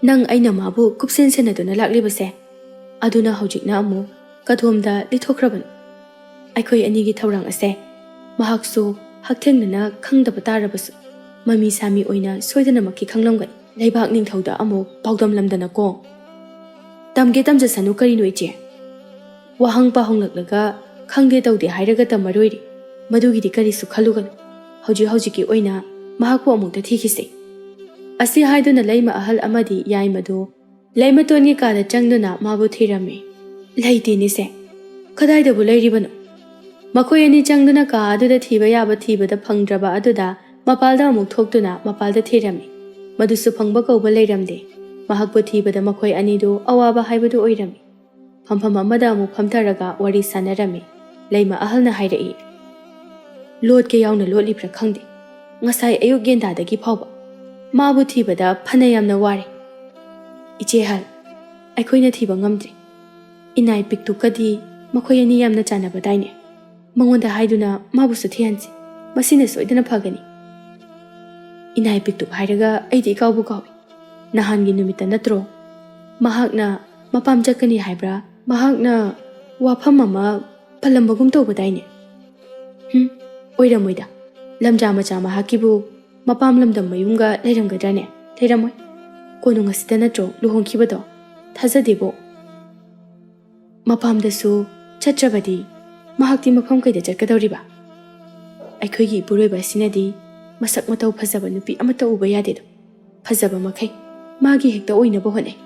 ꯅꯪ ꯑꯩꯅ ꯃꯥꯕꯨ ꯀꯨꯞꯁꯦꯟ ꯁꯦꯟꯅꯗꯨꯅ ꯂꯥꯛꯂꯤꯕꯁꯦ? ꯑꯗꯨꯅ ꯍꯧꯖꯤꯛꯅ ꯑꯃꯨꯛ ꯀꯗꯣꯝꯗ ꯂꯤꯊꯣꯛꯈ꯭ꯔꯕꯅꯣ? ꯑꯩꯈꯣꯏ ꯑꯅꯤꯒꯤ ꯊꯧꯔꯥꯡ ꯑꯁꯦ ꯃꯍꯥꯛꯁꯨ ꯍꯛꯊꯦꯡꯅꯅ ꯈꯪꯗꯕ ꯇꯥꯔꯕꯁꯨ, ꯃꯃꯤ ꯁꯥꯃꯤ ꯑꯣꯏꯅ ꯁꯣꯏꯗꯅꯃꯛꯀꯤ ꯈꯪꯂꯝꯒꯅꯤ꯫ ꯂꯩꯕꯥꯛ ꯅꯤꯡꯊꯧꯗ ꯑꯃꯨꯛ ꯄꯥꯎꯗꯝꯂꯝꯗꯅꯀꯣ꯫ ꯇꯝꯒꯦ ꯇꯝꯖꯁꯅꯨ, ꯀꯔꯤꯅꯣ ꯏꯆꯦ? ꯋꯥꯍꯪ ꯄꯥꯍꯪꯂꯛꯂꯒ ꯈꯪꯗꯦ ꯇꯧꯗꯦ ꯍꯥꯏꯔꯒ ꯇꯝꯃꯔꯣꯏꯔꯦ꯫ ꯃꯗꯨꯒꯤꯗꯤ ꯀꯔꯤꯁꯨ ꯈꯜꯂꯨꯒꯅꯨ꯫ ꯍꯧꯖꯤꯛ ꯍꯧꯖꯤꯛꯀꯤ ꯑꯣꯏꯅ ꯃꯍꯥꯛꯄꯨ ꯑꯃꯨꯛꯇ ꯊꯤꯈꯤꯁꯦ꯫ ꯑꯁꯤ ꯍꯥꯏꯗꯨꯅ ꯂꯩꯃ ꯑꯍꯜ ꯑꯃꯗꯤ ꯌꯥꯏꯃꯗꯨ ꯂꯩꯃꯇꯣꯟꯒꯤ ꯀꯥꯗ ꯆꯪꯗꯨꯅ ꯃꯥꯕꯨ ꯊꯤꯔꯝꯃꯤ꯫ ꯂꯩꯇꯦꯅꯦꯁꯦ꯫ ꯀꯗꯥꯏꯗꯕꯨ ꯂꯩꯔꯤꯕꯅꯣ? ꯃꯈꯣꯏ ꯑꯅꯤ ꯆꯪꯗꯨꯅ ꯀꯥ ꯑꯗꯨꯗ ꯊꯤꯕ ꯌꯥꯕ ꯊꯤꯕꯗ ꯐꯪꯗ꯭ꯔꯕ ꯑꯗꯨꯗ ꯃꯄꯥꯜꯗ ꯑꯃꯨꯛ ꯊꯣꯛꯇꯨꯅ ꯃꯄꯥꯜꯗ ꯊꯤꯔꯝꯃꯤ꯫ ꯃꯗꯨꯁꯨ ꯐꯪꯕ ꯀꯧꯕ ꯂꯩꯔꯝꯗꯦ꯫ ꯃꯍꯥꯛꯄꯨ ꯊꯤꯕꯗ ꯃꯈꯣꯏ ꯑꯅꯤꯗꯨ ꯑꯋꯥꯕ ꯍꯥꯏꯕꯗꯨ ꯑꯣꯏꯔꯝꯃꯤ꯫ ꯐꯝꯐꯝ ꯑꯃꯗ ꯑꯃꯨꯛ ꯐꯝꯊꯔꯒ ꯋꯥꯔꯤ ꯁꯥꯟꯅꯔꯝꯃꯤ꯫ ꯂꯩꯃ ꯑꯍꯜꯅ ꯍꯥꯏꯔꯛꯏ, ꯂꯣꯠꯀꯦ ꯌꯥꯎꯅ ꯂꯣꯠꯂꯤꯕ꯭ꯔꯥ ꯈꯪꯗꯦ, ꯉꯁꯥꯏ ꯑꯌꯨꯛ ꯌꯦꯟꯗꯥꯗꯒꯤ ꯐꯥꯎꯕ ꯃꯥꯕꯨ ꯊꯤꯕꯗ ꯐꯅ ꯌꯥꯝꯅ ꯋꯥꯔꯦ꯫ ꯏꯆꯦ ꯑꯍꯜ, ꯑꯩꯈꯣꯏꯅ ꯊꯤꯕ ꯉꯝꯗ꯭ꯔꯦ꯫ ꯏꯅꯥꯏ ꯄꯤꯛꯇꯨꯀꯗꯤ ꯃꯈꯣꯏ ꯑꯅꯤ ꯌꯥꯝꯅ ꯆꯥꯟꯅꯕꯗꯥꯏꯅꯦ꯫ ꯃꯉꯣꯟꯗ ꯍꯥꯏꯗꯨꯅ ꯃꯥꯕꯨꯁꯨ ꯊꯤꯍꯟꯁꯤ꯫ ꯃꯁꯤꯅ ꯁꯣꯏꯗꯅ ꯐꯒꯅꯤ꯫ ꯏꯅꯥꯏ ꯄꯤꯛꯇꯨꯛ ꯍꯥꯏꯔꯒ ꯑꯩꯗꯤ ꯏꯀꯥꯎꯕꯨ ꯀꯥꯎꯏ꯫ ꯅꯍꯥꯟꯒꯤ ꯅꯨꯃꯤꯠꯇ ꯅꯠꯇ꯭ꯔꯣ ꯃꯍꯥꯛꯅ ꯃꯄꯥꯝ ꯆꯠꯀꯅꯤ ꯍꯥꯏꯕ꯭ꯔꯥ? ꯃꯍꯥꯛꯅ ꯋꯥꯐꯝ ꯑꯃ ꯄꯜꯂꯝꯕꯒꯨꯝ ꯇꯧꯕꯗꯥꯏꯅꯦ? ꯍꯨꯝ, ꯑꯣꯏꯔꯝꯃꯣꯏꯗ꯫ ꯂꯝꯖꯥ ꯃꯆꯥ ꯃꯍꯥꯛꯀꯤꯕꯨ ꯃꯄꯥꯝ ꯂꯝꯗꯝ ꯃꯌꯨꯝꯒ ꯂꯩꯔꯝꯒꯗ꯭ꯔꯥꯅꯦ? ꯂꯩꯔꯝꯃꯣꯏ꯫ ꯀꯣꯅꯨꯡ ꯑꯁꯤꯗ ꯅꯠꯇ꯭ꯔꯣ ꯂꯨꯍꯣꯡꯈꯤꯕꯗꯣ? ꯊꯥꯖꯗꯦꯕꯣ꯫ ꯃꯄꯥꯝꯗꯁꯨ ꯆꯠꯇ꯭ꯔꯕꯗꯤ ꯃꯍꯥꯛꯇꯤ ꯃꯐꯝ ꯀꯩꯗ ꯆꯠꯀꯗꯧꯔꯤꯕ? ꯑꯩꯈꯣꯏꯒꯤ ꯏꯄꯨꯔꯣꯏꯕ ꯑꯁꯤꯅꯗꯤ ꯃꯁꯛ ꯃꯇꯧ ꯐꯖꯕ ꯅꯨꯄꯤ ꯑꯃꯠꯇ ꯎꯕ ꯌꯥꯗꯦꯗꯣ꯫ ꯐꯖꯕ ꯃꯈꯩ ꯃꯥꯒꯤ ꯍꯦꯛꯇ ꯑꯣꯏꯅꯕ ꯍꯣꯠꯅꯩ꯫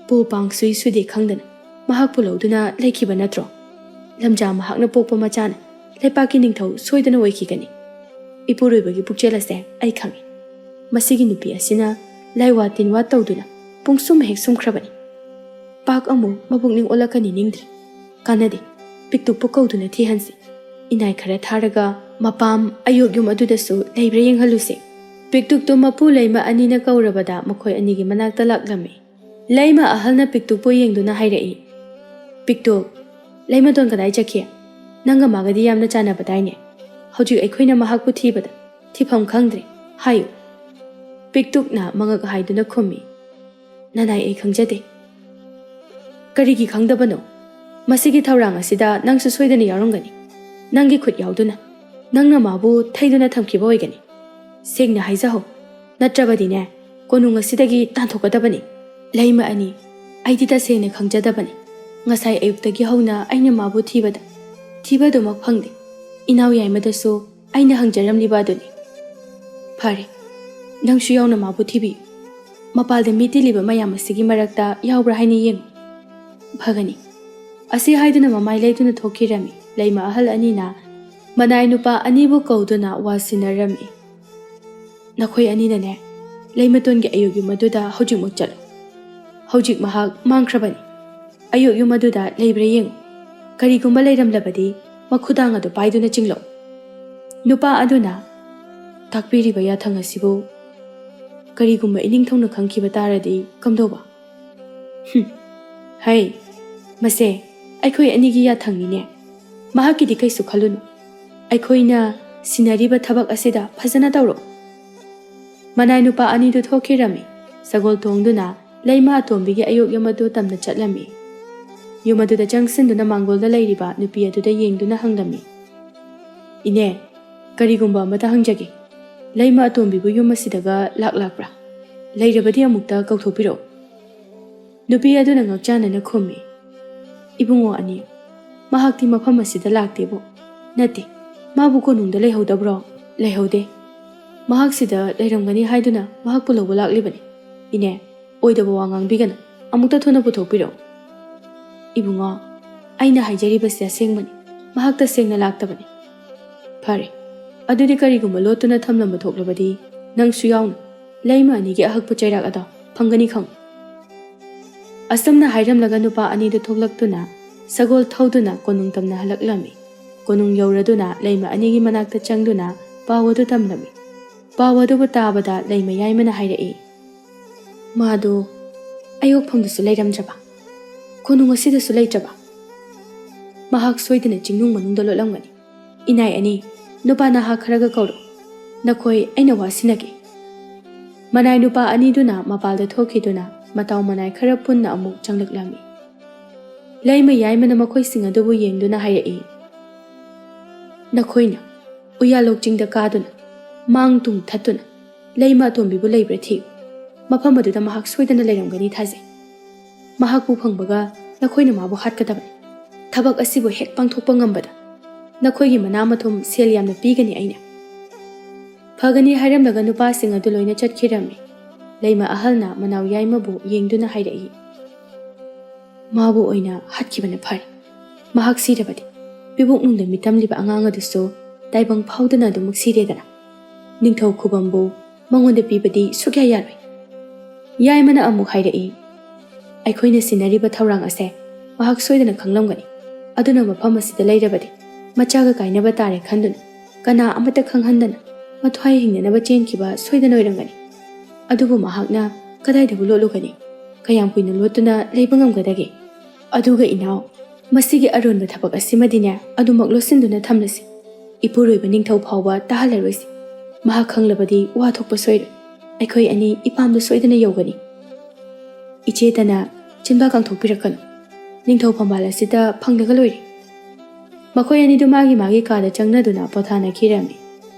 ꯄꯣ ꯄꯥꯡ ꯁꯨꯏ ꯁꯨꯗꯦ ꯈꯪꯗꯅ ꯃꯍꯥꯛꯄꯨ ꯂꯧꯗꯨꯅ ꯂꯩꯈꯤꯕ ꯅꯠꯇ꯭ꯔꯣ? ꯂꯝꯖꯥ ꯃꯍꯥꯛꯅ ꯄꯣꯛꯄ ꯃꯆꯥꯅ ꯂꯩꯄꯥꯛꯀꯤ ꯅꯤꯡꯊꯧ ꯁꯣꯏꯗꯅ ꯑꯣꯏꯈꯤꯒꯅꯤ꯫ ꯏꯄꯨꯔꯣꯏꯕꯒꯤ ꯄꯨꯛꯆꯦꯜ ꯑꯁꯦ ꯑꯩ ꯈꯪꯏ꯫ ꯃꯁꯤꯒꯤ ꯅꯨꯄꯤ ꯑꯁꯤꯅ ꯂꯥꯏꯋꯥ ꯇꯤꯟꯋꯥ ꯇꯧꯗꯨꯅ ꯄꯨꯡꯁꯨꯝ ꯍꯦꯛ ꯁꯨꯝꯈ꯭ꯔꯕꯅꯤ꯫ ꯄꯥꯛ ꯑꯃꯨꯛ ꯃꯄꯨꯛꯅꯤꯡ ꯑꯣꯜꯂꯛꯀꯅꯤ ꯅꯤꯡꯗ꯭ꯔꯦ꯫ ꯀꯥꯟꯅꯗꯦ, ꯄꯤꯛꯇꯨꯛꯄꯨ ꯀꯧꯗꯨꯅ ꯊꯤꯍꯟꯁꯤ꯫ ꯏꯅꯥꯏ ꯈꯔ ꯊꯥꯔꯒ ꯃꯄꯥꯝ ꯑꯌꯣꯛ ꯌꯨꯝ ꯑꯗꯨꯗꯁꯨ ꯂꯩꯕ꯭ꯔꯥ ꯌꯦꯡꯍꯜꯂꯨꯁꯦ꯫ ꯄꯤꯛꯇꯨꯛꯇꯨ ꯃꯄꯨ ꯂꯩꯃ ꯑꯅꯤꯅ ꯀꯧꯔꯕꯗ ꯃꯈꯣꯏ ꯑꯅꯤꯒꯤ ꯃꯅꯥꯛꯇ ꯂꯥꯛꯂꯝꯃꯤ꯫ ꯂꯩꯃ ꯑꯍꯜꯅ ꯄꯤꯛꯇꯨꯛꯄꯨ ꯌꯦꯡꯗꯨꯅ ꯍꯥꯏꯔꯛꯏ, "ꯄꯤꯛꯇꯨꯛ, ꯂꯩꯃꯇꯣꯟ ꯀꯗꯥꯏ ꯆꯠꯈꯤ? ꯅꯪꯒ ꯃꯥꯒꯗꯤ ꯌꯥꯝꯅ ꯆꯥꯟꯅꯕꯗꯥꯏꯅꯦ? ꯍꯧꯖꯤꯛ ꯑꯩꯈꯣꯏꯅ ꯃꯍꯥꯛꯄꯨ ꯊꯤꯕꯗ ꯊꯤꯐꯝ ꯈꯪꯗ꯭ꯔꯦ꯫ ꯍꯥꯏꯌꯨ꯫" ꯄꯤꯛꯇꯨꯛꯅ ꯃꯉꯛ ꯍꯥꯏꯗꯨꯅ ꯈꯨꯝꯃꯤ, "ꯅꯅꯥꯏ, ꯑꯩ ꯈꯪꯖꯗꯦ꯫ ꯀꯔꯤꯒꯤ ꯈꯪꯗꯕꯅꯣ? ꯃꯁꯤꯒꯤ ꯊꯧꯔꯥꯡ ꯑꯁꯤꯗ ꯅꯪꯁꯨ ꯁꯣꯏꯗꯅ ꯌꯥꯎꯔꯝꯒꯅꯤ꯫ ꯅꯪꯒꯤ ꯈꯨꯠ ꯌꯥꯎꯗꯨꯅ ꯅꯪꯅ ꯃꯥꯕꯨ ꯊꯩꯗꯨꯅ ꯊꯝꯈꯤꯕ ꯑꯣꯏꯒꯅꯤ꯫ ꯁꯦꯡꯅ ꯍꯥꯏꯖꯍꯧ, ꯅꯠꯇ꯭ꯔꯕꯗꯤꯅꯦ, ꯀꯣꯅꯨꯡ ꯑꯁꯤꯗꯒꯤ ꯇꯥꯟꯊꯣꯛꯀꯗꯕꯅꯤ꯫" "ꯂꯩꯃ ꯑꯅꯤ, ꯑꯩꯗꯤ ꯇꯁꯦꯡꯅ ꯈꯪꯖꯗꯕꯅꯤ꯫ ꯉꯁꯥꯏ ꯑꯌꯨꯛꯇꯒꯤ ꯍꯧꯅ ꯑꯩꯅ ꯃꯥꯕꯨ ꯊꯤꯕꯗ, ꯊꯤꯕꯗꯨꯃꯛ ꯐꯪꯗꯦ꯫ ꯏꯅꯥꯎ ꯌꯥꯏꯃꯗꯁꯨ ꯑꯩꯅ ꯍꯪꯖꯔꯝꯂꯤꯕ ꯑꯗꯨꯅꯤ꯫" "ꯐꯔꯦ, ꯅꯪꯁꯨ ꯌꯥꯎꯅ ꯃꯥꯕꯨ ꯊꯤꯕꯤꯌꯨ꯫ ꯃꯄꯥꯜꯗ ꯃꯤ ꯇꯤꯜꯂꯤꯕ ꯃꯌꯥꯝ ꯑꯁꯤꯒꯤ ꯃꯔꯛꯇ ꯌꯥꯎꯕ꯭ꯔꯥ ꯍꯥꯏꯅ ꯌꯦꯡꯉꯨ꯫" ꯐꯒꯅꯤ꯫ ꯑꯁꯤ ꯍꯥꯏꯗꯨꯅ ꯃꯃꯥꯏ ꯂꯩꯗꯨꯅ ꯊꯣꯛꯈꯤꯔꯝꯃꯤ꯫ ꯂꯩꯃ ꯑꯍꯜ ꯑꯅꯤꯅ ꯃꯅꯥꯏ ꯅꯨꯄꯥ ꯑꯅꯤꯕꯨ ꯀꯧꯗꯨꯅ ꯋꯥ ꯁꯤꯟꯅꯔꯝꯃꯤ꯫ "ꯅꯈꯣꯏ ꯑꯅꯤꯅꯅꯦ, ꯂꯩꯃꯇꯣꯟꯒꯤ ꯑꯌꯣꯛ ꯌꯨꯝ ꯑꯗꯨꯗ ꯍꯧꯖꯤꯛꯃꯛ ꯆꯠꯂꯨ꯫ ꯍꯧꯖꯤꯛ ꯃꯍꯥꯛ ꯃꯥꯡꯈ꯭ꯔꯕꯅꯤ꯫ ꯑꯌꯣꯛ ꯌꯨꯝ ꯑꯗꯨꯗ ꯂꯩꯕ꯭ꯔꯥ ꯌꯦꯡꯉꯨ꯫ ꯀꯔꯤꯒꯨꯝꯕ ꯂꯩꯔꯝꯂꯕꯗꯤ ꯃꯈꯨꯗꯥꯡ ꯑꯗꯨ ꯄꯥꯏꯗꯨꯅ ꯆꯤꯡꯂꯛꯎ꯫" ꯅꯨꯄꯥ ꯑꯗꯨꯅ ꯇꯥꯛꯄꯤꯔꯤꯕ ꯌꯥꯊꯪ ꯑꯁꯤꯕꯨ ꯀꯔꯤꯒꯨꯝꯕ ꯏꯅꯤꯡꯊꯧꯅ ꯈꯪꯈꯤꯕ ꯇꯥꯔꯗꯤ ꯀꯝꯗꯧꯕ? "ꯍꯨꯝ, ꯍꯩ, ꯃꯁꯦ ꯑꯩꯈꯣꯏ ꯑꯅꯤꯒꯤ ꯌꯥꯊꯪꯅꯤꯅꯦ꯫ ꯃꯍꯥꯛꯀꯤꯗꯤ ꯀꯩꯁꯨ ꯈꯜꯂꯨꯅꯨ꯫ ꯑꯩꯈꯣꯏꯅ ꯁꯤꯟꯅꯔꯤꯕ ꯊꯕꯛ ꯑꯁꯤꯗ ꯐꯖꯅ ꯇꯧꯔꯛꯎ꯫" ꯃꯅꯥꯏ ꯅꯨꯄꯥ ꯑꯅꯤꯗꯨ ꯊꯣꯛꯈꯤꯔꯝꯃꯤ꯫ ꯁꯒꯣꯜ ꯇꯣꯡꯗꯨꯅ ꯂꯩꯃ ꯑꯇꯣꯝꯕꯤꯒꯤ ꯑꯌꯣꯛ ꯌꯨꯝ ꯑꯗꯨ ꯇꯝꯅ ꯆꯠꯂꯝꯃꯤ꯫ ꯌꯨꯝ ꯑꯗꯨꯗ ꯆꯪꯁꯤꯟꯗꯨꯅ ꯃꯥꯡꯒꯣꯜꯗ ꯂꯩꯔꯤꯕ ꯅꯨꯄꯤ ꯑꯗꯨꯗ ꯌꯦꯡꯗꯨꯅ ꯍꯪꯂꯝꯃꯤ, "ꯏꯅꯦ, ꯀꯔꯤꯒꯨꯝꯕ ꯑꯃꯇ ꯍꯪꯖꯒꯦ꯫ ꯂꯩꯃ ꯑꯇꯣꯝꯕꯤꯕꯨ ꯌꯨꯝ ꯑꯁꯤꯗꯒ ꯂꯥꯛ ꯂꯥꯛꯄ꯭ꯔꯥ? ꯂꯩꯔꯕꯗꯤ ꯑꯃꯨꯛꯇ ꯀꯧꯊꯣꯛꯄꯤꯔꯛꯎ꯫" ꯅꯨꯄꯤ ꯑꯗꯨꯅ ꯉꯛꯆꯥꯅꯅ ꯈꯨꯝꯃꯤ, "ꯏꯕꯨꯡꯉꯣ ꯑꯅꯤ, ꯃꯍꯥꯛꯇꯤ ꯃꯐꯝ ꯑꯁꯤꯗ ꯂꯥꯛꯇꯦꯕꯨ꯫ ꯅꯠꯇꯦ, ꯃꯥꯕꯨ ꯀꯣꯅꯨꯡꯗ ꯂꯩꯍꯧꯗꯕ꯭ꯔꯣ?" "ꯂꯩꯍꯧꯗꯦ꯫ ꯃꯍꯥꯛ ꯁꯤꯗ ꯂꯩꯔꯝꯒꯅꯤ ꯍꯥꯏꯗꯨꯅ ꯃꯍꯥꯛꯄꯨ ꯂꯧꯕ ꯂꯥꯛꯂꯤꯕꯅꯤ꯫" "ꯏꯅꯦ, ꯑꯣꯏꯗꯕ ꯋꯥ ꯉꯥꯡꯕꯤꯒꯅꯨ꯫ ꯑꯃꯨꯛꯇ ꯊꯨꯅ ꯄꯨꯊꯣꯛꯄꯤꯔꯛꯎ꯫" "ꯏꯕꯨꯡꯉꯣ, ꯑꯩꯅ ꯍꯥꯏꯖꯔꯤꯕꯁꯤ ꯑꯁꯦꯡꯕꯅꯤ꯫ ꯃꯍꯥꯛ ꯇꯁꯦꯡꯅ ꯂꯥꯛꯇꯕꯅꯤ꯫ "ꯐꯔꯦ, ꯑꯗꯨꯗꯤ ꯀꯔꯤꯒꯨꯝꯕ ꯂꯣꯠꯇꯨꯅ ꯊꯝꯂꯝꯕ ꯊꯣꯛꯂꯕꯗꯤ ꯅꯪꯁꯨ ꯌꯥꯎꯅ ꯂꯩꯃ ꯑꯅꯤꯒꯤ ꯑꯍꯛꯄ ꯆꯩꯔꯥꯛ ꯑꯗꯣ ꯐꯪꯒꯅꯤ ꯈꯪꯉꯨ"꯫ ꯑꯁꯨꯝꯅ ꯍꯥꯏꯔꯝꯂꯒ ꯅꯨꯄꯥ ꯑꯅꯤꯗꯨ ꯊꯣꯛꯂꯛꯇꯨꯅ ꯁꯒꯣꯜ ꯊꯧꯗꯨꯅ ꯀꯣꯅꯨꯡ ꯇꯝꯅ ꯍꯜꯂꯛꯂꯝꯃꯤ꯫ ꯀꯣꯅꯨꯡ ꯌꯧꯔꯗꯨꯅ ꯂꯩꯃ ꯑꯅꯤꯒꯤ ꯃꯅꯥꯛꯇ ꯆꯪꯗꯨꯅ ꯄꯥꯎ ꯑꯗꯨ ꯇꯝꯂꯝꯃꯤ꯫ ꯄꯥꯎ ꯑꯗꯨꯕꯨ ꯇꯥꯕꯗ ꯂꯩꯃ ꯌꯥꯏꯃꯅ ꯍꯥꯏꯔꯛꯏ, "ꯃꯥꯗꯣ ꯑꯌꯣꯛꯐꯝꯗꯁꯨ ꯂꯩꯔꯝꯗ꯭ꯔꯕ, ꯀꯣꯅꯨꯡ ꯑꯁꯤꯗꯁꯨ ꯂꯩꯇ꯭ꯔꯕ? ꯃꯍꯥꯛ ꯁꯣꯏꯗꯅ ꯆꯤꯡꯅꯨꯡ ꯃꯅꯨꯡꯗ ꯂꯣꯠꯂꯝꯒꯅꯤ꯫ ꯏꯅꯥꯏ ꯑꯅꯤ, ꯅꯨꯄꯥ ꯅꯍꯥ ꯈꯔꯒ ꯀꯧꯔꯛꯎ꯫ ꯅꯈꯣꯏ ꯑꯩꯅ ꯋꯥ ꯁꯤꯟꯅꯒꯦ"꯫ ꯃꯅꯥꯏ ꯅꯨꯄꯥ ꯑꯅꯤꯗꯨꯅ ꯃꯄꯥꯜꯗ ꯊꯣꯛꯈꯤꯗꯨꯅ ꯃꯇꯥꯎ ꯃꯅꯥꯏ ꯈꯔ ꯄꯨꯟꯅ ꯑꯃꯨꯛ ꯆꯪꯂꯛꯂꯝꯃꯤ꯫ ꯂꯩꯃ ꯌꯥꯏꯃꯅ ꯃꯈꯣꯏꯁꯤꯡ ꯑꯗꯨꯕꯨ ꯌꯦꯡꯗꯨꯅ ꯍꯥꯏꯔꯛꯏ, "ꯅꯈꯣꯏꯅ ꯎꯌꯥꯂꯣꯛ ꯆꯤꯡꯗ ꯀꯥꯗꯨꯅ ꯃꯥꯡ ꯇꯨꯡ ꯊꯠꯇꯨꯅ ꯂꯩꯃ ꯑꯇꯣꯝꯕꯤꯕꯨ ꯂꯩꯕ꯭ꯔꯥ ꯊꯤꯌꯨ꯫ ꯃꯐꯝ ꯑꯗꯨꯗ ꯃꯍꯥꯛ ꯁꯣꯏꯗꯅ ꯂꯩꯔꯝꯒꯅꯤ ꯊꯥꯖꯩ꯫ ꯃꯍꯥꯛꯄꯨ ꯐꯪꯕꯒ ꯅꯈꯣꯏꯅ ꯃꯥꯕꯨ ꯍꯥꯠꯀꯗꯕꯅꯤ꯫ ꯊꯕꯛ ꯑꯁꯤꯕꯨ ꯍꯦꯛ ꯄꯥꯡꯊꯣꯛꯄ ꯉꯝꯕꯗ ꯅꯈꯣꯏꯒꯤ ꯃꯅꯥ ꯃꯊꯨꯝ ꯁꯦꯜ ꯌꯥꯝꯅ ꯄꯤꯒꯅꯤ ꯑꯩꯅ"꯫ ꯐꯒꯅꯤ ꯍꯥꯏꯔꯝꯂꯒ ꯅꯨꯄꯥꯁꯤꯡ ꯑꯗꯨ ꯂꯣꯏꯅ ꯆꯠꯈꯤꯔꯝꯃꯤ꯫ ꯂꯩꯃ ꯑꯍꯜꯅ ꯃꯅꯥꯎ ꯌꯥꯏꯃꯕꯨ ꯌꯦꯡꯗꯨꯅ ꯍꯥꯏꯔꯛꯏ, "ꯃꯥꯕꯨ ꯑꯣꯏꯅ ꯍꯥꯠꯈꯤꯕꯅ ꯐꯔꯦ꯫ ꯃꯍꯥꯛ ꯁꯤꯔꯕꯗꯤ ꯄꯤꯕꯨꯛꯅꯨꯡꯗ ꯃꯤꯇꯝꯂꯤꯕ ꯑꯉꯥꯡ ꯑꯗꯨꯁꯨ ꯇꯥꯏꯕꯪ ꯐꯥꯎꯗꯅ ꯑꯗꯨꯃꯛ ꯁꯤꯔꯦꯗꯅ꯫ ꯅꯤꯡꯊꯧ ꯈꯨꯕꯝꯕꯨ ꯃꯉꯣꯟꯗ ꯄꯤꯕꯗꯤ ꯁꯨꯛꯌꯥ ꯌꯥꯔꯣꯏ"꯫ ꯌꯥꯏꯃꯅ ꯑꯃꯨꯛ ꯍꯥꯏꯔꯛꯏ, "ꯑꯩꯈꯣꯏꯅ ꯁꯤꯟꯅꯔꯤꯕ ꯊꯧꯔꯥꯡ ꯑꯁꯦ ꯃꯍꯥꯛ ꯁꯣꯏꯗꯅ ꯈꯪꯂꯝꯒꯅꯤ꯫ ꯑꯗꯨꯅ ꯃꯐꯝ ꯑꯁꯤꯗ ꯂꯩꯔꯕꯗꯤ ꯃꯆꯥꯒ ꯀꯥꯏꯅꯕ ꯇꯥꯔꯦ ꯈꯟꯗꯨꯅ ꯀꯅꯥ ꯑꯃꯠꯇ ꯈꯪꯍꯟꯗꯅ ꯃꯊ꯭ꯋꯥꯏ ꯍꯤꯡꯅꯅꯕ ꯆꯦꯟꯈꯤꯕ ꯁꯣꯏꯗꯅ ꯑꯣꯏꯔꯝꯒꯅꯤ꯫ ꯑꯗꯨꯕꯨ ꯃꯍꯥꯛꯅ ꯀꯗꯥꯏꯗꯕꯨ ꯂꯣꯠꯂꯨꯒꯅꯤ? ꯀꯌꯥꯝ ꯀꯨꯏꯅ ꯂꯣꯠꯇꯨꯅ ꯂꯩꯕ ꯉꯝꯒꯗꯒꯦ? ꯑꯗꯨꯒ ꯏꯅꯥꯎ, ꯃꯁꯤꯒꯤ ꯑꯔꯣꯟꯕ ꯊꯕꯛ ꯑꯁꯤꯃꯗꯤꯅꯦ ꯑꯗꯨꯃꯛ ꯂꯣꯠꯁꯤꯟꯗꯨꯅ ꯊꯝꯂꯁꯤ꯫ ꯏꯄꯨꯔꯣꯏꯕ ꯅꯤꯡꯊꯧ ꯐꯥꯎꯕ ꯇꯥꯍꯜꯂꯔꯣꯏꯁꯤ꯫ ꯃꯍꯥꯛ ꯈꯪꯂꯕꯗꯤ ꯋꯥ ꯊꯣꯛꯄ ꯁꯣꯏꯔꯣꯏ꯫ ꯑꯩꯈꯣꯏ ꯑꯅꯤ ꯏꯄꯥꯝꯗ ꯁꯣꯏꯗꯅ ꯌꯧꯒꯅꯤ"꯫ "ꯏꯆꯦꯇꯅ ꯆꯤꯟꯕꯥ ꯀꯥꯡꯊꯣꯛꯄꯤꯔꯛꯀꯅꯨ꯫ ꯅꯤꯡꯊꯧ ꯐꯝꯕꯥꯜ ꯑꯁꯤꯗ ꯐꯪꯂꯒ ꯂꯣꯏꯔꯦ"꯫ ꯃꯈꯣꯏ ꯑꯅꯤꯗꯨ ꯃꯥꯒꯤ ꯃꯥꯒꯤ ꯀꯥꯗ ꯆꯪꯅꯗꯨꯅ ꯄꯣꯊꯥꯅꯈꯤꯔꯝꯃꯤ꯫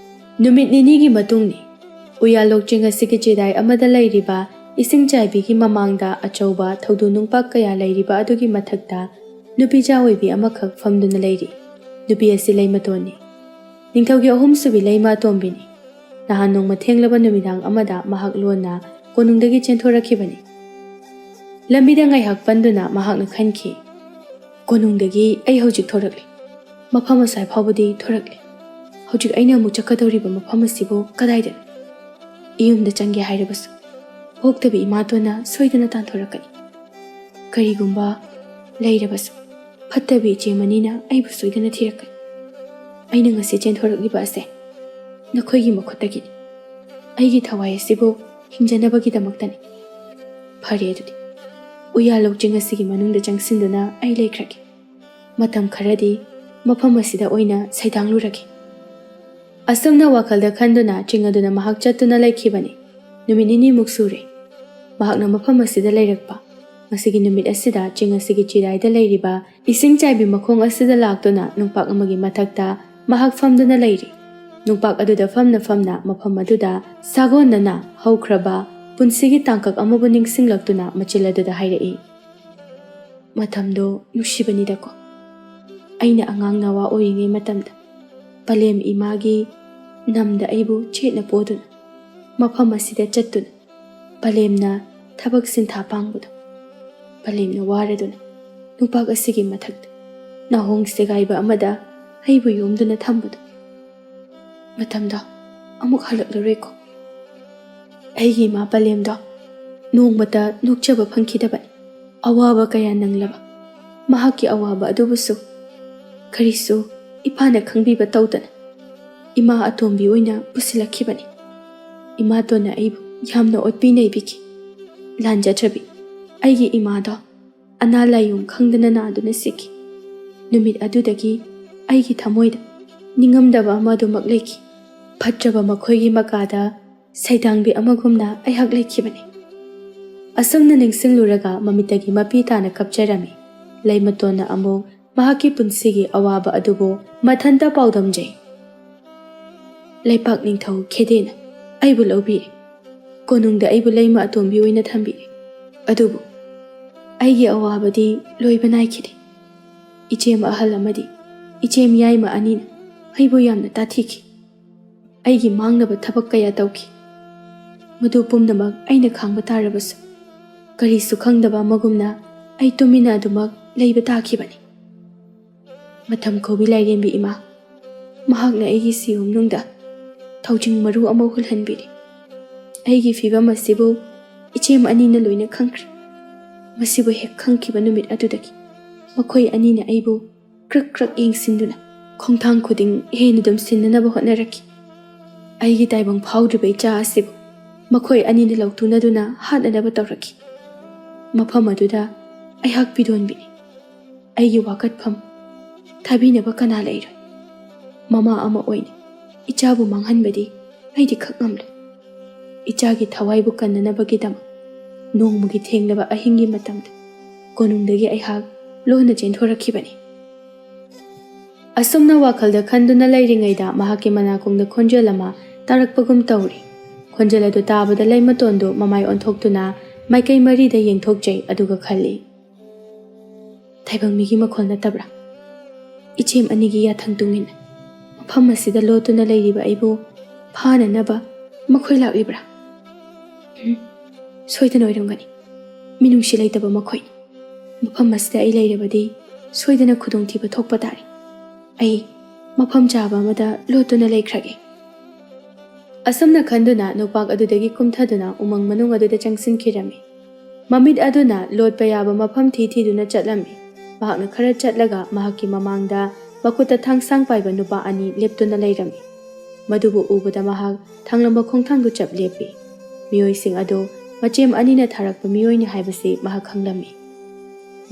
ꯅꯨꯃꯤꯠ ꯅꯤꯅꯤꯒꯤ ꯃꯇꯨꯡꯅꯤ꯫ ꯎꯌꯥꯂꯣꯛ ꯆꯤꯡ ꯑꯁꯤꯒꯤ ꯆꯦꯗꯥꯏ ꯑꯃꯗ ꯂꯩꯔꯤꯕ ꯏꯁꯤꯡ ꯆꯥꯏꯕꯤꯒꯤ ꯃꯃꯥꯡꯗ ꯑꯆꯧꯕ ꯊꯧꯗꯨ ꯅꯨꯡꯄꯥꯛ ꯀꯌꯥ ꯂꯩꯔꯤꯕ ꯑꯗꯨꯒꯤ ꯃꯊꯛꯇ ꯅꯨꯄꯤꯖꯥ ꯑꯣꯏꯕꯤ ꯑꯃꯈꯛ ꯐꯝꯗꯨꯅ ꯂꯩꯔꯤ꯫ ꯅꯨꯄꯤ ꯑꯁꯤ ꯂꯩꯃꯇꯣꯟꯅꯤ꯫ ꯅꯤꯡꯊꯧꯒꯤ ꯑꯍꯨꯝꯁꯨꯕꯤ ꯂꯩꯃ ꯑꯇꯣꯝꯕꯤꯅꯤ꯫ ꯅꯍꯥꯟ ꯅꯣꯡꯃ ꯊꯦꯡꯂꯕ ꯅꯨꯃꯤꯗꯥꯡ ꯑꯃꯗ ꯃꯍꯥꯛ ꯂꯣꯟꯅ ꯀꯣꯅꯨꯡꯗꯒꯤ ꯆꯦꯟꯊꯣꯔꯛꯈꯤꯕꯅꯤ꯫ ꯂꯝꯕꯤꯗ ꯉꯥꯏꯍꯥꯛ ꯄꯟꯗꯨꯅ ꯃꯍꯥꯛꯅ ꯈꯟꯈꯤ, "ꯀꯣꯅꯨꯡꯗꯒꯤ ꯑꯩ ꯍꯧꯖꯤꯛ ꯊꯣꯔꯛꯂꯤ꯫ ꯃꯐꯝ ꯑꯁ꯭ꯋꯥꯏ ꯐꯥꯎꯕꯗꯤ ꯊꯣꯔꯛꯂꯤ꯫ ꯍꯧꯖꯤꯛ ꯑꯩꯅ ꯑꯃꯨꯛ ꯆꯠꯀꯗꯧꯔꯤꯕ ꯃꯐꯝ ꯑꯁꯤꯕꯨ ꯀꯗꯥꯏꯗꯅꯣ? ꯏꯌꯨꯝꯗ ꯆꯪꯒꯦ ꯍꯥꯏꯔꯕꯁꯨ ꯄꯣꯛꯇꯕꯤ ꯏꯃꯥꯇꯣꯟꯅ ꯁꯣꯏꯗꯅ ꯇꯥꯟꯊꯣꯔꯛꯀꯅꯤ꯫ ꯀꯔꯤꯒꯨꯝꯕ ꯂꯩꯔꯕꯁꯨ ꯐꯠꯇꯕꯤ ꯏꯆꯦ ꯃꯅꯤꯅ ꯑꯩꯕꯨ ꯁꯣꯏꯗꯅ ꯊꯤꯔꯛꯀꯅꯤ꯫ ꯑꯩꯅ ꯉꯁꯤ ꯆꯦꯟꯊꯣꯔꯛꯂꯤꯕ ꯑꯁꯦ ꯅꯈꯣꯏꯒꯤ ꯃꯈꯨꯠꯇꯒꯤꯅꯤ꯫ ꯑꯩꯒꯤ ꯊꯋꯥꯏ ꯑꯁꯤꯕꯨ ꯍꯤꯡꯖꯅꯕꯒꯤꯗꯃꯛꯇꯅꯤ꯫ ꯐꯔꯦ ꯑꯗꯨꯗꯤ, ꯎꯌꯥꯜ ꯂꯧꯆꯤꯡ ꯑꯁꯤꯒꯤ ꯃꯅꯨꯡꯗ ꯆꯪꯁꯤꯟꯗꯨꯅ ꯑꯩ ꯂꯩꯈ꯭ꯔꯒꯦ꯫ ꯃꯇꯝ ꯈꯔꯗꯤ ꯃꯐꯝ ꯑꯁꯤꯗ ꯑꯣꯏꯅ ꯁꯩꯗꯥꯡꯂꯨꯔꯒꯦ꯫ ꯑꯁꯨꯝꯅ ꯋꯥꯈꯜꯗ ꯈꯟꯗꯨꯅ ꯆꯤꯡ ꯑꯗꯨꯅ ꯃꯍꯥꯛ ꯆꯠꯇꯨꯅ ꯂꯩꯈꯤꯕꯅꯤ꯫ ꯅꯨꯃꯤꯠ ꯅꯤꯅꯤꯃꯨꯛ ꯁꯨꯔꯦ ꯃꯍꯥꯛꯅ ꯃꯐꯝ ꯑꯁꯤꯗ ꯂꯩꯔꯛꯄ꯫ ꯉꯁꯤꯒꯤ ꯅꯨꯃꯤꯠ ꯑꯁꯤꯗ ꯆꯤꯡ ꯑꯁꯤꯒꯤ ꯆꯤꯔꯥꯏꯗ ꯂꯩꯔꯤꯕ ꯏꯁꯤꯡ ꯆꯥꯏꯕꯤ ꯃꯈꯣꯡ ꯑꯁꯤꯗ ꯂꯥꯛꯇꯨꯅ ꯅꯨꯡꯄꯥꯛ ꯑꯃꯒꯤ ꯃꯊꯛꯇ ꯃꯍꯥꯛ ꯐꯝꯗꯨꯅ ꯂꯩꯔꯤ꯫ ꯅꯨꯡꯄꯥꯛ ꯑꯗꯨꯗ ꯐꯝꯅ ꯐꯝꯅ ꯃꯐꯝ ꯑꯗꯨꯗ ꯁꯥꯒꯣꯟꯅꯅ ꯍꯧꯈ꯭ꯔꯕ ꯄꯨꯟꯁꯤꯒꯤ ꯇꯥꯡꯀꯛ ꯑꯃꯕꯨ ꯅꯤꯡꯁꯤꯡꯂꯛꯇꯨꯅ ꯃꯆꯤꯜ ꯑꯗꯨꯗ ꯍꯥꯏꯔꯛꯏ, "ꯃꯇꯝꯗꯣ ꯅꯨꯡꯁꯤꯕꯅꯤꯗꯀꯣ꯫ ꯑꯩꯅ ꯑꯉꯥꯡ ꯅꯋꯥ ꯑꯣꯏꯔꯤꯉꯩ ꯃꯇꯝꯗ ꯄꯂꯦꯝ ꯏꯃꯥꯒꯤ ꯅꯝꯗ ꯑꯩꯕꯨ ꯆꯦꯠꯅ ꯄꯣꯗꯨꯅ ꯃꯐꯝ ꯑꯁꯤꯗ ꯆꯠꯇꯨꯅ ꯄꯂꯦꯝꯅ ꯊꯕꯛ ꯁꯤꯟꯊꯥ ꯄꯥꯡꯕꯗꯣ, ꯄꯂꯦꯝꯅ ꯋꯥꯔꯗꯨꯅ ꯅꯨꯡꯄꯥꯛ ꯑꯁꯤꯒꯤ ꯃꯊꯛꯇ ꯅꯥꯍꯣꯡ ꯁꯦꯒꯥꯏꯕ ꯑꯃꯗ ꯑꯩꯕꯨ ꯌꯣꯝꯗꯨꯅ ꯊꯝꯕꯗꯣ, ꯃꯇꯝꯗꯣ ꯑꯃꯨꯛ ꯍꯜꯂꯛꯂꯔꯣꯏꯀꯣ꯫ ꯑꯩꯒꯤ ꯏꯃꯥ ꯄꯂꯦꯝꯗꯣ ꯅꯣꯡꯃꯇ ꯅꯣꯛꯆꯕ ꯐꯪꯈꯤꯗꯕꯅꯤ꯫ ꯑꯋꯥꯕ ꯀꯌꯥ ꯅꯪꯂꯕ ꯃꯍꯥꯛꯀꯤ ꯑꯋꯥꯕ ꯑꯗꯨꯕꯨꯁꯨ ꯀꯔꯤꯁꯨ ꯏꯄꯥꯅ ꯈꯪꯕꯤꯕ ꯇꯧꯗꯅ ꯏꯃꯥ ꯑꯇꯣꯝꯕꯤ ꯑꯣꯏꯅ ꯄꯨꯁꯤꯜꯂꯛꯈꯤꯕꯅꯤ꯫ ꯏꯃꯥꯇꯣꯟꯅ ꯑꯩꯕꯨ ꯌꯥꯝꯅ ꯑꯣꯠꯄꯤ ꯅꯩꯕꯤꯈꯤ꯫ ꯂꯥꯟꯖꯗ꯭ꯔꯕꯤ ꯑꯩꯒꯤ ꯏꯃꯥꯗꯣ ꯑꯅꯥ ꯂꯥꯏꯌꯣꯡ ꯈꯪꯗꯅ ꯅꯥꯗꯨꯅ ꯁꯤꯈꯤ꯫ ꯅꯨꯃꯤꯠ ꯑꯗꯨꯗꯒꯤ ꯑꯩꯒꯤ ꯊꯃꯣꯏꯗ ꯅꯤꯡꯉꯝꯗꯕ ꯑꯃ ꯑꯗꯨꯃꯛ ꯂꯩꯈꯤ꯫ ꯐꯠꯇ꯭ꯔꯕ ꯃꯈꯣꯏꯒꯤ ꯃꯀꯥꯗ ꯁꯩꯗꯥꯡꯕꯤ ꯑꯃꯒꯨꯝꯅ ꯑꯩꯍꯥꯛ ꯂꯩꯈꯤꯕꯅꯤ꯫ ꯑꯁꯨꯝꯅ ꯅꯤꯡꯁꯤꯡꯂꯨꯔꯒ ꯃꯃꯤꯠꯇꯒꯤ ꯃꯄꯤ ꯇꯥꯅ ꯀꯞꯆꯔꯝꯃꯤ꯫ ꯂꯩꯃꯇꯣꯟꯅ ꯑꯃꯨꯛ ꯃꯍꯥꯛꯀꯤ ꯄꯨꯟꯁꯤꯒꯤ ꯑꯋꯥꯕ ꯑꯗꯨꯕꯨ ꯃꯊꯟꯇ ꯄꯥꯎꯗꯝꯖꯩ꯫ ꯂꯩꯄꯥꯛ ꯅꯤꯡꯊꯧ ꯈꯦꯗꯦꯅ ꯑꯩꯕꯨ ꯂꯧꯕꯤꯔꯦ꯫ ꯀꯣꯅꯨꯡꯗ ꯑꯩꯕꯨ ꯂꯩꯃ ꯑꯇꯣꯝꯕꯤ ꯑꯣꯏꯅ ꯊꯝꯕꯤꯔꯦ꯫ ꯑꯗꯨꯕꯨ ꯑꯩꯒꯤ ꯑꯋꯥꯕꯗꯤ ꯂꯣꯏꯕ ꯅꯥꯏꯈꯤꯗꯦ꯫ ꯏꯆꯦꯝ ꯑꯍꯜ ꯑꯃꯗꯤ ꯏꯆꯦꯝ ꯌꯥꯏꯃ ꯑꯅꯤꯅ ꯑꯩꯕꯨ ꯌꯥꯝꯅ ꯇꯥꯊꯤꯈꯤ꯫ ꯑꯩꯒꯤ ꯃꯥꯡꯅꯕ ꯊꯕꯛ ꯀꯌꯥ ꯇꯧꯈꯤ꯫ ꯃꯗꯨ ꯄꯨꯝꯅꯃꯛ ꯑꯩꯅ ꯈꯥꯡꯕ ꯇꯥꯔꯕꯁꯨ, ꯀꯔꯤꯁꯨ ꯈꯪꯗꯕ ꯑꯃꯒꯨꯝꯅ ꯑꯩ ꯇꯨꯃꯤꯟꯅ ꯑꯗꯨꯃꯛ ꯂꯩꯕ ꯇꯥꯈꯤꯕꯅꯤ꯫ ꯃꯇꯝ ꯀꯧꯕꯤ ꯂꯥꯏꯔꯦꯝꯕꯤ ꯏꯃꯥ, ꯃꯍꯥꯛꯅ ꯑꯩꯒꯤ ꯁꯤꯌꯣꯝꯅꯨꯡꯗ ꯊꯧꯖꯤꯡ ꯃꯔꯨ ꯑꯃ ꯍꯨꯜꯍꯟꯕꯤꯔꯦ꯫ ꯑꯩꯒꯤ ꯐꯤꯕꯝ ꯑꯁꯤꯕꯨ ꯏꯆꯦꯝ ꯑꯅꯤꯅ ꯂꯣꯏꯅ ꯈꯪꯈ꯭ꯔꯦ꯫ ꯃꯁꯤꯕꯨ ꯍꯦꯛ ꯈꯪꯈꯤꯕ ꯅꯨꯃꯤꯠ ꯑꯗꯨꯗꯒꯤ ꯃꯈꯣꯏ ꯑꯅꯤꯅ ꯑꯩꯕꯨ ꯀ꯭ꯔꯛ ꯀ꯭ꯔꯛ ꯌꯦꯡꯁꯤꯟꯗꯨꯅ ꯈꯣꯡꯊꯥꯡ ꯈꯨꯗꯤꯡ ꯍꯦꯟꯅ ꯑꯗꯨꯝ ꯁꯤꯟꯅꯅꯕ ꯍꯣꯠꯅꯔꯛꯈꯤ꯫ ꯑꯩꯒꯤ ꯇꯥꯏꯕꯪ ꯐꯥꯎꯗ꯭ꯔꯤꯕ ꯏꯆꯥ ꯑꯁꯤꯕꯨ ꯃꯈꯣꯏ ꯑꯅꯤꯅ ꯂꯧꯇꯨꯅꯗꯨꯅ ꯍꯥꯠꯅꯅꯕ ꯇꯧꯔꯛꯈꯤ꯫ ꯃꯐꯝ ꯑꯗꯨꯗ ꯑꯩꯍꯥꯛ ꯄꯤꯗꯣꯟꯕꯤꯅꯤ꯫ ꯑꯩꯒꯤ ꯋꯥꯀꯠꯐꯝ ꯊꯥꯕꯤꯅꯕ ꯀꯅꯥ ꯂꯩꯔꯣꯏ? ꯃꯃꯥ ꯑꯃ ꯑꯣꯏꯅ ꯏꯆꯥꯕꯨ ꯃꯥꯡꯍꯟꯕꯗꯤ ꯑꯩꯗꯤ ꯈꯛ ꯉꯝꯂꯣꯏ꯫ ꯏꯆꯥꯒꯤ ꯊꯋꯥꯏꯕꯨ ꯀꯟꯅꯅꯕꯒꯤꯗꯃꯛ ꯅꯣꯡꯃꯒꯤ ꯊꯦꯡꯂꯕ ꯑꯍꯤꯡꯒꯤ ꯃꯇꯝꯗ ꯀꯣꯅꯨꯡꯗꯒꯤ ꯑꯩꯍꯥꯛ ꯂꯣꯟꯅ ꯆꯦꯟꯊꯣꯔꯛꯈꯤꯕꯅꯤ꯫ ꯑꯁꯨꯝꯅ ꯋꯥꯈꯜꯗ ꯈꯟꯗꯨꯅ ꯂꯩꯔꯤꯉꯩꯗ ꯃꯍꯥꯛꯀꯤ ꯃꯅꯥꯀꯣꯡꯗ ꯈꯣꯟꯖꯦꯜ ꯑꯃ ꯇꯥꯔꯛꯄꯒꯨꯝ ꯇꯧꯔꯤ꯫ ꯈꯣꯟꯖꯦꯜ ꯑꯗꯨ ꯇꯥꯕꯗ ꯂꯩꯃꯇꯣꯟꯗꯨ ꯃꯃꯥꯏ ꯑꯣꯟꯊꯣꯛꯇꯨꯅ ꯃꯥꯏꯀꯩ ꯃꯔꯤꯗ ꯌꯦꯡꯊꯣꯛꯆꯩ, ꯑꯗꯨꯒ ꯈꯜꯂꯤ, "ꯇꯥꯏꯕꯪ ꯃꯤꯒꯤ ꯃꯈꯣꯜ ꯅꯠꯇꯕ꯭ꯔꯥ? ꯏꯆꯦꯝ ꯑꯅꯤꯒꯤ ꯌꯥꯊꯪ ꯇꯨꯡꯏꯟꯅ ꯃꯐꯝ ꯑꯁꯤꯗ ꯂꯣꯠꯇꯨꯅ ꯂꯩꯔꯤꯕ ꯑꯩꯕꯨ ꯐꯥꯅꯅꯕ ꯃꯈꯣꯏ ꯂꯥꯛꯂꯤꯕ꯭ꯔꯥ? ꯎꯝ, ꯁꯣꯏꯗꯅ ꯑꯣꯏꯔꯝꯒꯅꯤ꯫ ꯃꯤꯅꯨꯡꯁꯤ ꯂꯩꯇꯕ ꯃꯈꯣꯏꯅꯤ꯫ ꯃꯐꯝ ꯑꯁꯤꯗ ꯑꯩ ꯂꯩꯔꯕꯗꯤ ꯁꯣꯏꯗꯅ ꯈꯨꯗꯣꯡꯊꯤꯕ ꯊꯣꯛꯄ ꯇꯥꯔꯦ꯫ ꯑꯩ ꯃꯐꯝ ꯆꯥꯕ ꯑꯃꯗ ꯂꯣꯠꯇꯨꯅ ꯂꯩꯈ꯭ꯔꯒꯦ"꯫ ꯑꯁꯨꯝꯅ ꯈꯟꯗꯨꯅ ꯅꯨꯄꯥꯛ ꯑꯗꯨꯗꯒꯤ ꯀꯨꯝꯊꯗꯨꯅ ꯎꯃꯪ ꯃꯅꯨꯡ ꯑꯗꯨꯗ ꯆꯪꯁꯤꯟꯈꯤꯔꯝꯃꯤ꯫ ꯃꯃꯤꯠ ꯑꯗꯨꯅ ꯂꯣꯠꯄ ꯌꯥꯕ ꯃꯐꯝ ꯊꯤ ꯊꯤꯗꯨꯅ ꯆꯠꯂꯝꯃꯤ꯫ ꯃꯍꯥꯛꯅ ꯈꯔ ꯆꯠꯂꯒ ꯃꯍꯥꯛꯀꯤ ꯃꯃꯥꯡꯗ ꯃꯈꯨꯠꯇ ꯊꯥꯡꯁꯥꯡ ꯄꯥꯏꯕ ꯅꯨꯄꯥ ꯑꯅꯤ ꯂꯦꯞꯇꯨꯅ ꯂꯩꯔꯝꯃꯤ꯫ ꯃꯗꯨꯕꯨ ꯎꯕꯗ ꯃꯍꯥꯛ ꯊꯥꯡꯂꯝꯕ ꯈꯣꯡꯊꯥꯡꯗꯨ ꯆꯞ ꯂꯦꯞꯄꯤ꯫ ꯃꯤꯑꯣꯏꯁꯤꯡ ꯑꯗꯨ ꯃꯆꯦꯝ ꯑꯅꯤꯅ ꯊꯥꯔꯛꯄ ꯃꯤꯑꯣꯏꯅꯤ ꯍꯥꯏꯕꯁꯤ ꯃꯍꯥꯛ ꯈꯪꯂꯝꯃꯤ꯫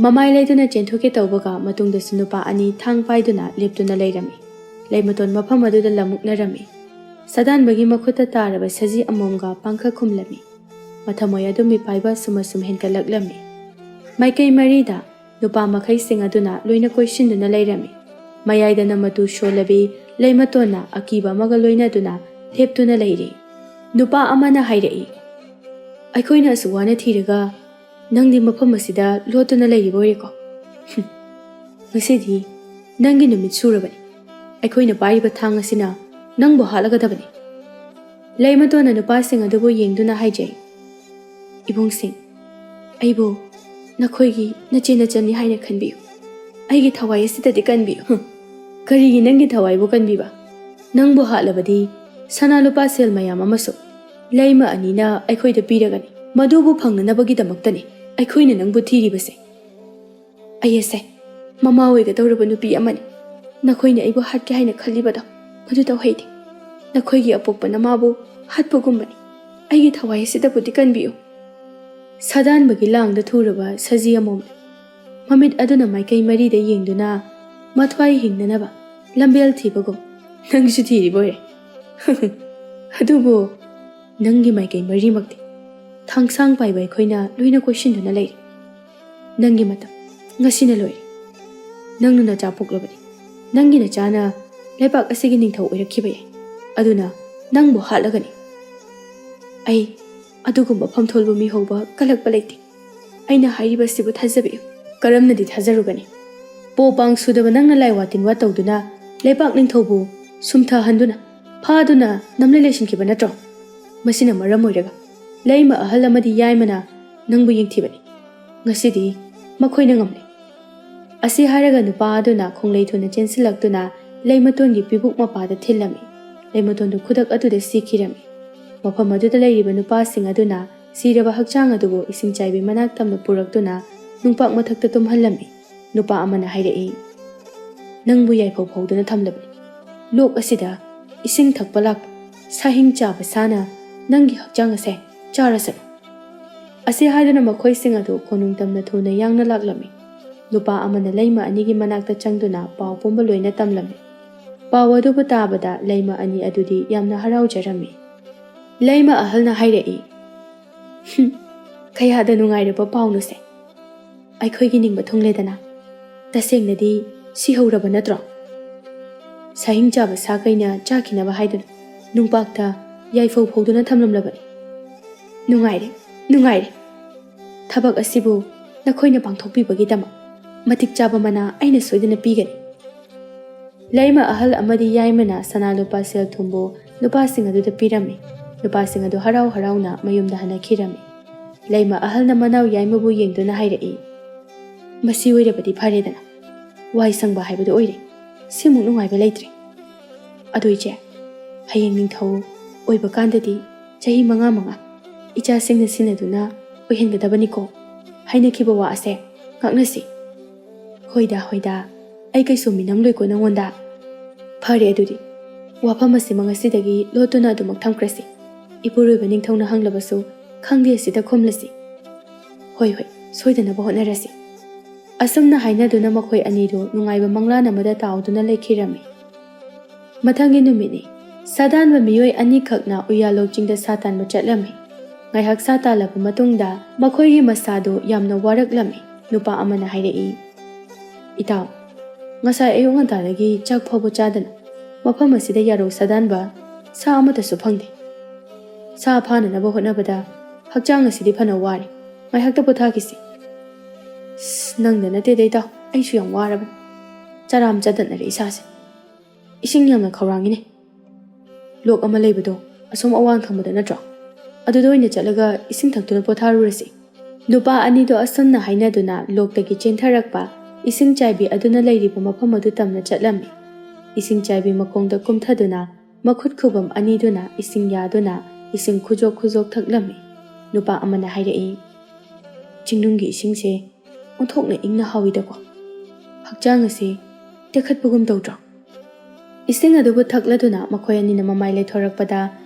ꯃꯃꯥꯏ ꯂꯩꯗꯨꯅ ꯆꯦꯟꯊꯣꯛꯀꯦ ꯇꯧꯕꯒ ꯃꯇꯨꯡꯗꯁꯨ ꯅꯨꯄꯥ ꯑꯅꯤ ꯊꯥꯡ ꯄꯥꯏꯗꯨꯅ ꯂꯦꯞꯇꯨꯅ ꯂꯩꯔꯝꯃꯤ꯫ ꯂꯩꯃꯇꯣꯟ ꯃꯐꯝ ꯑꯗꯨꯗ ꯂꯝꯃꯨꯛꯅꯔꯝꯃꯤ꯫ ꯁꯥꯗꯥꯟꯕꯒꯤ ꯃꯈꯨꯠꯇ ꯇꯥꯔꯕ ꯁꯖꯤ ꯑꯃꯣꯝꯒ ꯄꯥꯡꯈ ꯈꯨꯝꯂꯝꯃꯤ꯫ ꯃꯊꯃꯣꯏ ꯑꯗꯨ ꯃꯤꯄꯥꯏꯕ ꯑꯁꯨꯝ ꯑꯁꯨꯝ ꯍꯦꯟꯒꯠꯂꯛꯂꯝꯃꯤ꯫ ꯃꯥꯏꯀꯩ ꯃꯔꯤꯗ ꯅꯨꯄꯥ ꯃꯈꯩꯁꯤꯡ ꯑꯗꯨꯅ ꯂꯣꯏꯅ ꯀꯣꯏꯁꯤꯟꯗꯨꯅ ꯂꯩꯔꯝꯃꯤ꯫ ꯃꯌꯥꯏꯗꯅ ꯃꯇꯨ ꯁꯣꯜꯂꯕꯤ ꯂꯩꯃꯇꯣꯟꯅ ꯑꯀꯤꯕ ꯑꯃꯒ ꯂꯣꯏꯅꯗꯨꯅ ꯂꯦꯞꯇꯨꯅ ꯂꯩꯔꯤ꯫ ꯅꯨꯄꯥ ꯑꯃꯅ ꯍꯥꯏꯔꯛꯏ, "ꯑꯩꯈꯣꯏꯅ ꯑꯁꯨꯛ ꯋꯥꯅ ꯊꯤꯔꯒ ꯅꯪꯗꯤ ꯃꯐꯝ ꯑꯁꯤꯗ ꯂꯣꯠꯇꯨꯅ ꯂꯩꯔꯤꯕ ꯑꯣꯏꯔꯦꯀꯣ? ꯍꯨꯝ, ꯉꯁꯤꯗꯤ ꯅꯪꯒꯤ ꯅꯨꯃꯤꯠ ꯁꯨꯔꯕꯅꯤ꯫ ꯑꯩꯈꯣꯏꯅ ꯄꯥꯏꯔꯤꯕ ꯊꯥꯡ ꯑꯁꯤꯅ ꯅꯪꯕꯨ ꯍꯥꯠꯂꯒꯗꯕꯅꯤ"꯫ ꯂꯩꯃꯇꯣꯟꯅ ꯅꯨꯄꯥꯁꯤꯡ ꯑꯗꯨꯕꯨ ꯌꯦꯡꯗꯨꯅ ꯍꯥꯏꯖꯩ, "ꯏꯕꯨꯡꯁꯤꯡ, ꯑꯩꯕꯨ ꯅꯈꯣꯏꯒꯤ ꯅꯆꯦ ꯅꯆꯟꯅꯤ ꯍꯥꯏꯅ ꯈꯟꯕꯤꯌꯨ꯫ ꯑꯩꯒꯤ ꯊꯋꯥꯏ ꯑꯁꯤꯗꯗꯤ ꯀꯟꯕꯤꯌꯨ"꯫ ꯍꯨꯝ꯫ "ꯀꯔꯤꯒꯤ ꯅꯪꯒꯤ ꯊꯋꯥꯏꯕꯨ ꯀꯟꯕꯤꯕ? ꯅꯪꯕꯨ ꯍꯥꯠꯂꯕꯗꯤ ꯁꯅꯥ ꯂꯨꯄꯥ ꯁꯦꯜ ꯃꯌꯥꯝ ꯑꯃꯁꯨ ꯂꯩꯃ ꯑꯅꯤꯅ ꯑꯩꯈꯣꯏꯗ ꯄꯤꯔꯒꯅꯤ꯫ ꯃꯗꯨꯕꯨ ꯐꯪꯅꯅꯕꯒꯤꯗꯃꯛꯇꯅꯤ ꯑꯩꯈꯣꯏꯅ ꯅꯪꯕꯨ ꯊꯤꯔꯤꯕꯁꯦ꯫ ꯑꯩ ꯑꯁꯦ ꯃꯃꯥ ꯑꯣꯏꯒꯗꯧꯔꯕ ꯅꯨꯄꯤ ꯑꯃꯅꯤ꯫ ꯅꯈꯣꯏꯅ ꯑꯩꯕꯨ ꯍꯥꯠꯀꯦ ꯍꯥꯏꯅ ꯈꯜꯂꯤꯕꯗꯣ ꯃꯗꯨ ꯇꯧꯍꯩꯗꯦ꯫ ꯅꯈꯣꯏꯒꯤ ꯑꯄꯣꯛꯄ ꯅꯃꯥꯕꯨ ꯍꯥꯠꯄꯒꯨꯝꯕꯅꯤ꯫ ꯑꯩꯒꯤ ꯊꯋꯥꯏ ꯑꯁꯤꯗꯕꯨꯗꯤ ꯀꯟꯕꯤꯌꯨ"꯫ ꯁꯥꯗꯥꯟꯕꯒꯤ ꯂꯥꯡꯗ ꯊꯨꯔꯕ ꯁꯖꯤ ꯑꯃꯣꯝꯅ ꯃꯃꯤꯠ ꯑꯗꯨꯅ ꯃꯥꯏꯀꯩ ꯃꯔꯤꯗ ꯌꯦꯡꯗꯨꯅ ꯃꯊ꯭ꯋꯥꯏ ꯍꯤꯡꯅꯅꯕ ꯂꯝꯕꯦꯜ ꯊꯤꯕꯒꯨꯝ, "ꯅꯪꯁꯨ ꯊꯤꯔꯤꯕ ꯑꯣꯏꯔꯦ"꯫ "ꯑꯗꯨꯕꯨ ꯅꯪꯒꯤ ꯃꯥꯏꯀꯩ ꯃꯔꯤꯃꯛꯇꯤ ꯊꯥꯡꯁꯥꯡ ꯄꯥꯏꯕ ꯑꯩꯈꯣꯏꯅ ꯂꯣꯏꯅ ꯀꯣꯏꯁꯤꯟꯗꯨꯅ ꯂꯩꯔꯦ꯫ ꯅꯪꯒꯤ ꯃꯇꯝ ꯉꯁꯤꯅ ꯂꯣꯏꯔꯦ꯫ ꯅꯪꯅ ꯅꯆꯥ ꯄꯣꯛꯂꯕꯅꯤ꯫ ꯅꯪꯒꯤ ꯅꯆꯥꯅ ꯂꯩꯕꯥꯛ ꯑꯁꯤꯒꯤ ꯅꯤꯡꯊꯧ ꯑꯣꯏꯔꯛꯈꯤꯕ ꯌꯥꯏ꯫ ꯑꯗꯨꯅ ꯅꯪꯕꯨ ꯍꯥꯠꯂꯒꯅꯤ꯫ ꯑꯩ ꯑꯗꯨꯒꯨꯝꯕ ꯐꯝꯊꯣꯜꯕꯨ ꯃꯤꯍꯧꯕ ꯀꯜꯂꯛꯄ ꯂꯩꯇꯦ꯫ ꯑꯩꯅ ꯍꯥꯏꯔꯤꯕꯁꯤꯕꯨ ꯊꯥꯖꯕꯤꯌꯨ"꯫ "ꯀꯔꯝꯅꯗꯤ ꯊꯥꯖꯔꯨꯒꯅꯤ? ꯄꯣ ꯄꯥꯡ ꯁꯨꯗꯕ ꯅꯪꯅ ꯂꯥꯏꯋꯥ ꯇꯤꯟꯋꯥ ꯇꯧꯗꯨꯅ ꯂꯩꯕꯥꯛ ꯅꯤꯡꯊꯧꯕꯨ ꯁꯨꯝꯊꯍꯟꯗꯨꯅ ꯐꯥꯗꯨꯅ ꯅꯝꯂꯩ ꯂꯩꯁꯤꯟꯈꯤꯕ ꯅꯠꯇ꯭ꯔꯣ? ꯃꯁꯤꯅ ꯃꯔꯝ ꯑꯣꯏꯔꯒ ꯂꯩꯃ ꯑꯍꯜ ꯑꯃꯗꯤ ꯌꯥꯏꯃꯅ ꯅꯪꯕꯨ ꯌꯦꯡꯊꯤꯕꯅꯤ꯫ ꯉꯁꯤꯗꯤ ꯃꯈꯣꯏꯅ ꯉꯝꯂꯦ"꯫ ꯑꯁꯤ ꯍꯥꯏꯔꯒ ꯅꯨꯄꯥ ꯑꯗꯨꯅ ꯈꯣꯡꯂꯩ ꯊꯨꯅ ꯆꯦꯟꯁꯤꯜꯂꯛꯇꯨꯅ ꯂꯩꯃꯇꯣꯟꯒꯤ ꯄꯤꯕꯨꯛ ꯃꯄꯥꯗ ꯊꯤꯜꯂꯝꯃꯤ꯫ ꯂꯩꯃꯇꯣꯟꯗꯨ ꯈꯨꯗꯛ ꯑꯗꯨꯗ ꯁꯤꯈꯤꯔꯝꯃꯤ꯫ ꯃꯐꯝ ꯑꯗꯨꯗ ꯂꯩꯔꯤꯕ ꯅꯨꯄꯥꯁꯤꯡ ꯑꯗꯨꯅ ꯁꯤꯔꯕ ꯍꯛꯆꯥꯡ ꯑꯗꯨꯕꯨ ꯏꯁꯤꯡ ꯆꯥꯏꯕꯤ ꯃꯅꯥꯛ ꯇꯝꯅ ꯄꯨꯔꯛꯇꯨꯅ ꯅꯨꯡꯄꯥꯛ ꯃꯊꯛꯇ ꯇꯨꯝꯍꯜꯂꯝꯃꯤ꯫ ꯅꯨꯄꯥ ꯑꯃꯅ ꯍꯥꯏꯔꯛꯏ, "ꯅꯪꯕꯨ ꯌꯥꯏꯐꯧ ꯐꯧꯗꯨꯅ ꯊꯝꯂꯕꯅꯤ꯫ ꯂꯣꯛ ꯑꯁꯤꯗ ꯏꯁꯤꯡ ꯊꯛꯄ ꯂꯥꯛꯄ ꯁꯥꯍꯤꯡ ꯆꯥꯕ ꯁꯥꯅ ꯅꯪꯒꯤ ꯍꯛꯆꯥꯡ ꯑꯁꯦ ꯆꯥꯔꯁꯅꯨ"꯫ ꯑꯁꯤ ꯍꯥꯏꯗꯨꯅ ꯃꯈꯣꯏꯁꯤꯡ ꯑꯗꯨ ꯀꯣꯅꯨꯡ ꯇꯝꯅ ꯊꯨꯅ ꯌꯥꯡꯅ ꯂꯥꯛꯂꯝꯃꯤ꯫ ꯅꯨꯄꯥ ꯑꯃꯅ ꯂꯩꯃ ꯑꯅꯤꯒꯤ ꯃꯅꯥꯛꯇ ꯆꯪꯗꯨꯅ ꯄꯥꯎ ꯄꯨꯝꯕ ꯂꯣꯏꯅ ꯇꯝꯂꯝꯃꯤ꯫ ꯄꯥꯎ ꯑꯗꯨꯕꯨ ꯇꯥꯕꯗ ꯂꯩꯃ ꯑꯅꯤ ꯑꯗꯨꯗꯤ ꯌꯥꯝꯅ ꯍꯔꯥꯎꯖꯔꯝꯃꯤ꯫ ꯂꯩꯃ ꯑꯍꯜꯅ ꯍꯥꯏꯔꯛꯏ, "ꯍꯨꯝ, ꯀꯌꯥꯗ ꯅꯨꯡꯉꯥꯏꯔꯕ ꯄꯥꯎꯅꯣꯁꯦ꯫ ꯑꯩꯈꯣꯏꯒꯤ ꯅꯤꯡꯕ ꯊꯨꯡꯂꯦꯗꯅ꯫ ꯇꯁꯦꯡꯅꯗꯤ ꯁꯤꯍꯧꯔꯕ ꯅꯠꯇ꯭ꯔꯣ? ꯁꯥꯍꯤꯡ ꯆꯥꯕ ꯁꯥ ꯀꯩꯅ ꯆꯥꯈꯤꯅꯕ ꯍꯥꯏꯗꯨꯅ ꯅꯨꯡꯄꯥꯛꯇ ꯌꯥꯏꯐꯧ ꯐꯧꯗꯨꯅ ꯊꯝꯂꯝꯂꯕꯅꯤ꯫ ꯅꯨꯡꯉꯥꯏꯔꯦ, ꯅꯨꯡꯉꯥꯏꯔꯦ꯫ ꯊꯕꯛ ꯑꯁꯤꯕꯨ ꯅꯈꯣꯏꯅ ꯄꯥꯡꯊꯣꯛꯄꯤꯕꯒꯤꯗꯃꯛ ꯃꯇꯤꯛ ꯆꯥꯕ ꯃꯅꯥ ꯑꯩꯅ ꯁꯣꯏꯗꯅ ꯄꯤꯒꯅꯤ"꯫ ꯂꯩꯃ ꯑꯍꯜ ꯑꯃꯗꯤ ꯌꯥꯏꯃꯅ ꯁꯅꯥ ꯂꯨꯄꯥ ꯁꯦꯜ ꯊꯨꯝꯕꯨ ꯅꯨꯄꯥꯁꯤꯡ ꯑꯗꯨꯗ ꯄꯤꯔꯝꯃꯤ꯫ ꯅꯨꯄꯥꯁꯤꯡ ꯑꯗꯨ ꯍꯔꯥꯎ ꯍꯔꯥꯎꯅ ꯃꯌꯨꯝꯗ ꯍꯟꯅꯈꯤꯔꯝꯃꯤ꯫ ꯂꯩꯃ ꯑꯍꯜꯅ ꯃꯅꯥꯎ ꯌꯥꯏꯃꯕꯨ ꯌꯦꯡꯗꯨꯅ ꯍꯥꯏꯔꯛꯏ, "ꯃꯁꯤ ꯑꯣꯏꯔꯕꯗꯤ ꯐꯔꯦꯗꯅ꯫ ꯋꯥꯏ ꯁꯪꯕ ꯍꯥꯏꯕꯗꯨ ꯑꯣꯏꯔꯦ꯫ ꯁꯤꯃꯨꯛ ꯅꯨꯡꯉꯥꯏꯕ ꯂꯩꯇ꯭ꯔꯦ꯫ ꯑꯗꯣ ꯏꯆꯦ, ꯍꯌꯦꯡ ꯅꯤꯡꯊꯧ ꯑꯣꯏꯕ ꯀꯥꯟꯗꯗꯤ ꯆꯍꯤ ꯃꯉꯥ ꯃꯉꯥ ꯏꯆꯥꯁꯤꯡꯅ ꯁꯤꯟꯅꯗꯨꯅ ꯑꯣꯏꯍꯟꯒꯗꯕꯅꯤꯀꯣ꯫ ꯍꯥꯏꯅꯈꯤꯕ ꯋꯥ ꯑꯁꯦ ꯉꯥꯛꯅꯁꯤ꯫ ꯍꯣꯏꯗ, ꯍꯣꯏꯗ, ꯑꯩ ꯀꯩꯁꯨ ꯃꯤꯅꯝꯂꯣꯏꯀꯣ ꯅꯪꯉꯣꯟꯗ꯫ ꯐꯔꯦ ꯑꯗꯨꯗꯤ, ꯋꯥꯐꯝ ꯑꯁꯤꯃ ꯉꯁꯤꯗꯒꯤ ꯂꯣꯠꯇꯨꯅ ꯑꯗꯨꯃꯛ ꯊꯝꯈ꯭ꯔꯁꯤ꯫ ꯏꯄꯨꯔꯣꯏꯕ ꯅꯤꯡꯊꯧꯅ ꯍꯪꯂꯕꯁꯨ ꯈꯪꯗꯦ ꯑꯁꯤꯗ ꯈꯨꯝꯂꯁꯤ꯫ ꯍꯣꯏ, ꯍꯣꯏ, ꯁꯣꯏꯗꯅꯕ ꯍꯣꯠꯅꯔꯁꯤ꯫ ꯑꯁꯨꯝꯅ ꯍꯥꯏꯅꯗꯨꯅ ꯃꯈꯣꯏ ꯑꯅꯤꯗꯨ ꯅꯨꯡꯉꯥꯏꯕ ꯃꯪꯂꯥꯟ ꯑꯃꯗ ꯇꯥꯎꯗꯨꯅ ꯂꯩꯈꯤꯔꯝꯃꯤ꯫ ꯃꯊꯪꯒꯤ ꯅꯨꯃꯤꯠꯅꯤ꯫ ꯁꯥꯗꯥꯟꯕ ꯃꯤꯑꯣꯏ ꯑꯅꯤꯈꯛꯅ ꯎꯌꯥꯂꯣꯛ ꯆꯤꯡꯗ ꯁꯥ ꯇꯥꯟꯕ ꯆꯠꯂꯝꯃꯤ꯫ ꯉꯥꯏꯍꯥꯛ ꯁꯥ ꯇꯥꯜꯂꯕ ꯃꯇꯨꯡꯗ ꯃꯈꯣꯏꯒꯤ ꯃꯁꯥꯗꯨ ꯌꯥꯝꯅ ꯋꯥꯔꯛꯂꯝꯃꯤ꯫ ꯅꯨꯄꯥ ꯑꯃꯅ ꯍꯥꯏꯔꯛꯏ, "ꯏꯇꯥꯎ, ꯉꯁꯥꯏ ꯑꯌꯨꯛ ꯉꯟꯇꯥꯗꯒꯤ ꯆꯥꯛ ꯐꯥꯎꯕ ꯆꯥꯗꯅ ꯃꯐꯝ ꯑꯁꯤꯗ ꯌꯥꯔꯧ ꯁꯥꯗꯥꯟꯕ ꯁꯥ ꯑꯃꯠꯇꯁꯨ ꯐꯪꯗꯦ꯫ ꯁꯥ ꯐꯥꯅꯅꯕ ꯍꯣꯠꯅꯕꯗ ꯍꯛꯆꯥꯡ ꯑꯁꯤꯗꯤ ꯐꯅ ꯋꯥꯔꯦ꯫ ꯉꯥꯏꯍꯥꯛꯇ ꯄꯣꯊꯥꯈꯤꯁꯤ꯫" "ꯑꯁ, ꯅꯪꯗ ꯅꯠꯇꯦꯗ ꯏꯇꯥꯎ, ꯑꯩꯁꯨ ꯌꯥꯝ ꯋꯥꯔꯕꯅꯤ꯫ ꯆꯔꯥꯝ ꯆꯗꯠꯅꯔꯦ ꯏꯁꯥꯁꯦ꯫ ꯏꯁꯤꯡ ꯌꯥꯝꯅ ꯈꯧꯔꯥꯡꯉꯤꯅꯦ꯫ ꯂꯣꯛ ꯑꯃ ꯂꯩꯕꯗꯣ ꯑꯁꯣꯝ ꯑꯋꯥꯡ ꯊꯪꯕꯗ ꯅꯠꯇ꯭ꯔꯣ? ꯑꯗꯨꯗ ꯑꯣꯏꯅ ꯆꯠꯂꯒ ꯏꯁꯤꯡ ꯊꯛꯇꯨꯅ ꯄꯣꯊꯥꯔꯨꯔꯁꯤ꯫" ꯅꯨꯄꯥ ꯑꯅꯤꯗꯣ ꯑꯁꯨꯝꯅ ꯍꯥꯏꯅꯗꯨꯅ ꯂꯣꯛꯇꯒꯤ ꯆꯦꯟꯊꯔꯛꯄ ꯏꯁꯤꯡ ꯆꯥꯏꯕꯤ ꯑꯗꯨꯅ ꯂꯩꯔꯤꯕ ꯃꯐꯝ ꯑꯗꯨ ꯇꯝꯅ ꯆꯠꯂꯝꯃꯤ꯫ ꯏꯁꯤꯡ ꯆꯥꯏꯕꯤ ꯃꯈꯣꯡꯗ ꯀꯨꯝꯊꯗꯨꯅ ꯃꯈꯨꯠ ꯈꯨꯕꯝ ꯑꯅꯤꯗꯨꯅ ꯏꯁꯤꯡ ꯌꯥꯗꯨꯅ ꯏꯁꯤꯡ ꯈꯨꯖꯣꯛ ꯈꯨꯖꯣꯛ ꯊꯛꯂꯝꯃꯤ꯫ ꯅꯨꯄꯥ ꯑꯃꯅ ꯍꯥꯏꯔꯛꯏ, "ꯆꯤꯡꯅꯨꯡꯒꯤ ꯏꯁꯤꯡꯁꯦ ꯑꯣꯟꯊꯣꯛꯅ ꯏꯪꯅ ꯍꯥꯎꯏꯗꯀꯣ꯫ ꯍꯛꯆꯥꯡ ꯑꯁꯦ ꯇꯦꯛꯈꯠꯄꯒꯨꯝ ꯇꯧꯗ꯭ꯔꯣ?" ꯏꯁꯤꯡ ꯑꯗꯨꯕꯨ ꯊꯛꯂꯗꯨꯅ ꯃꯈꯣꯏ ꯑꯅꯤꯅ ꯃꯃꯥꯏ ꯂꯩꯊꯣꯔꯛꯄꯗ,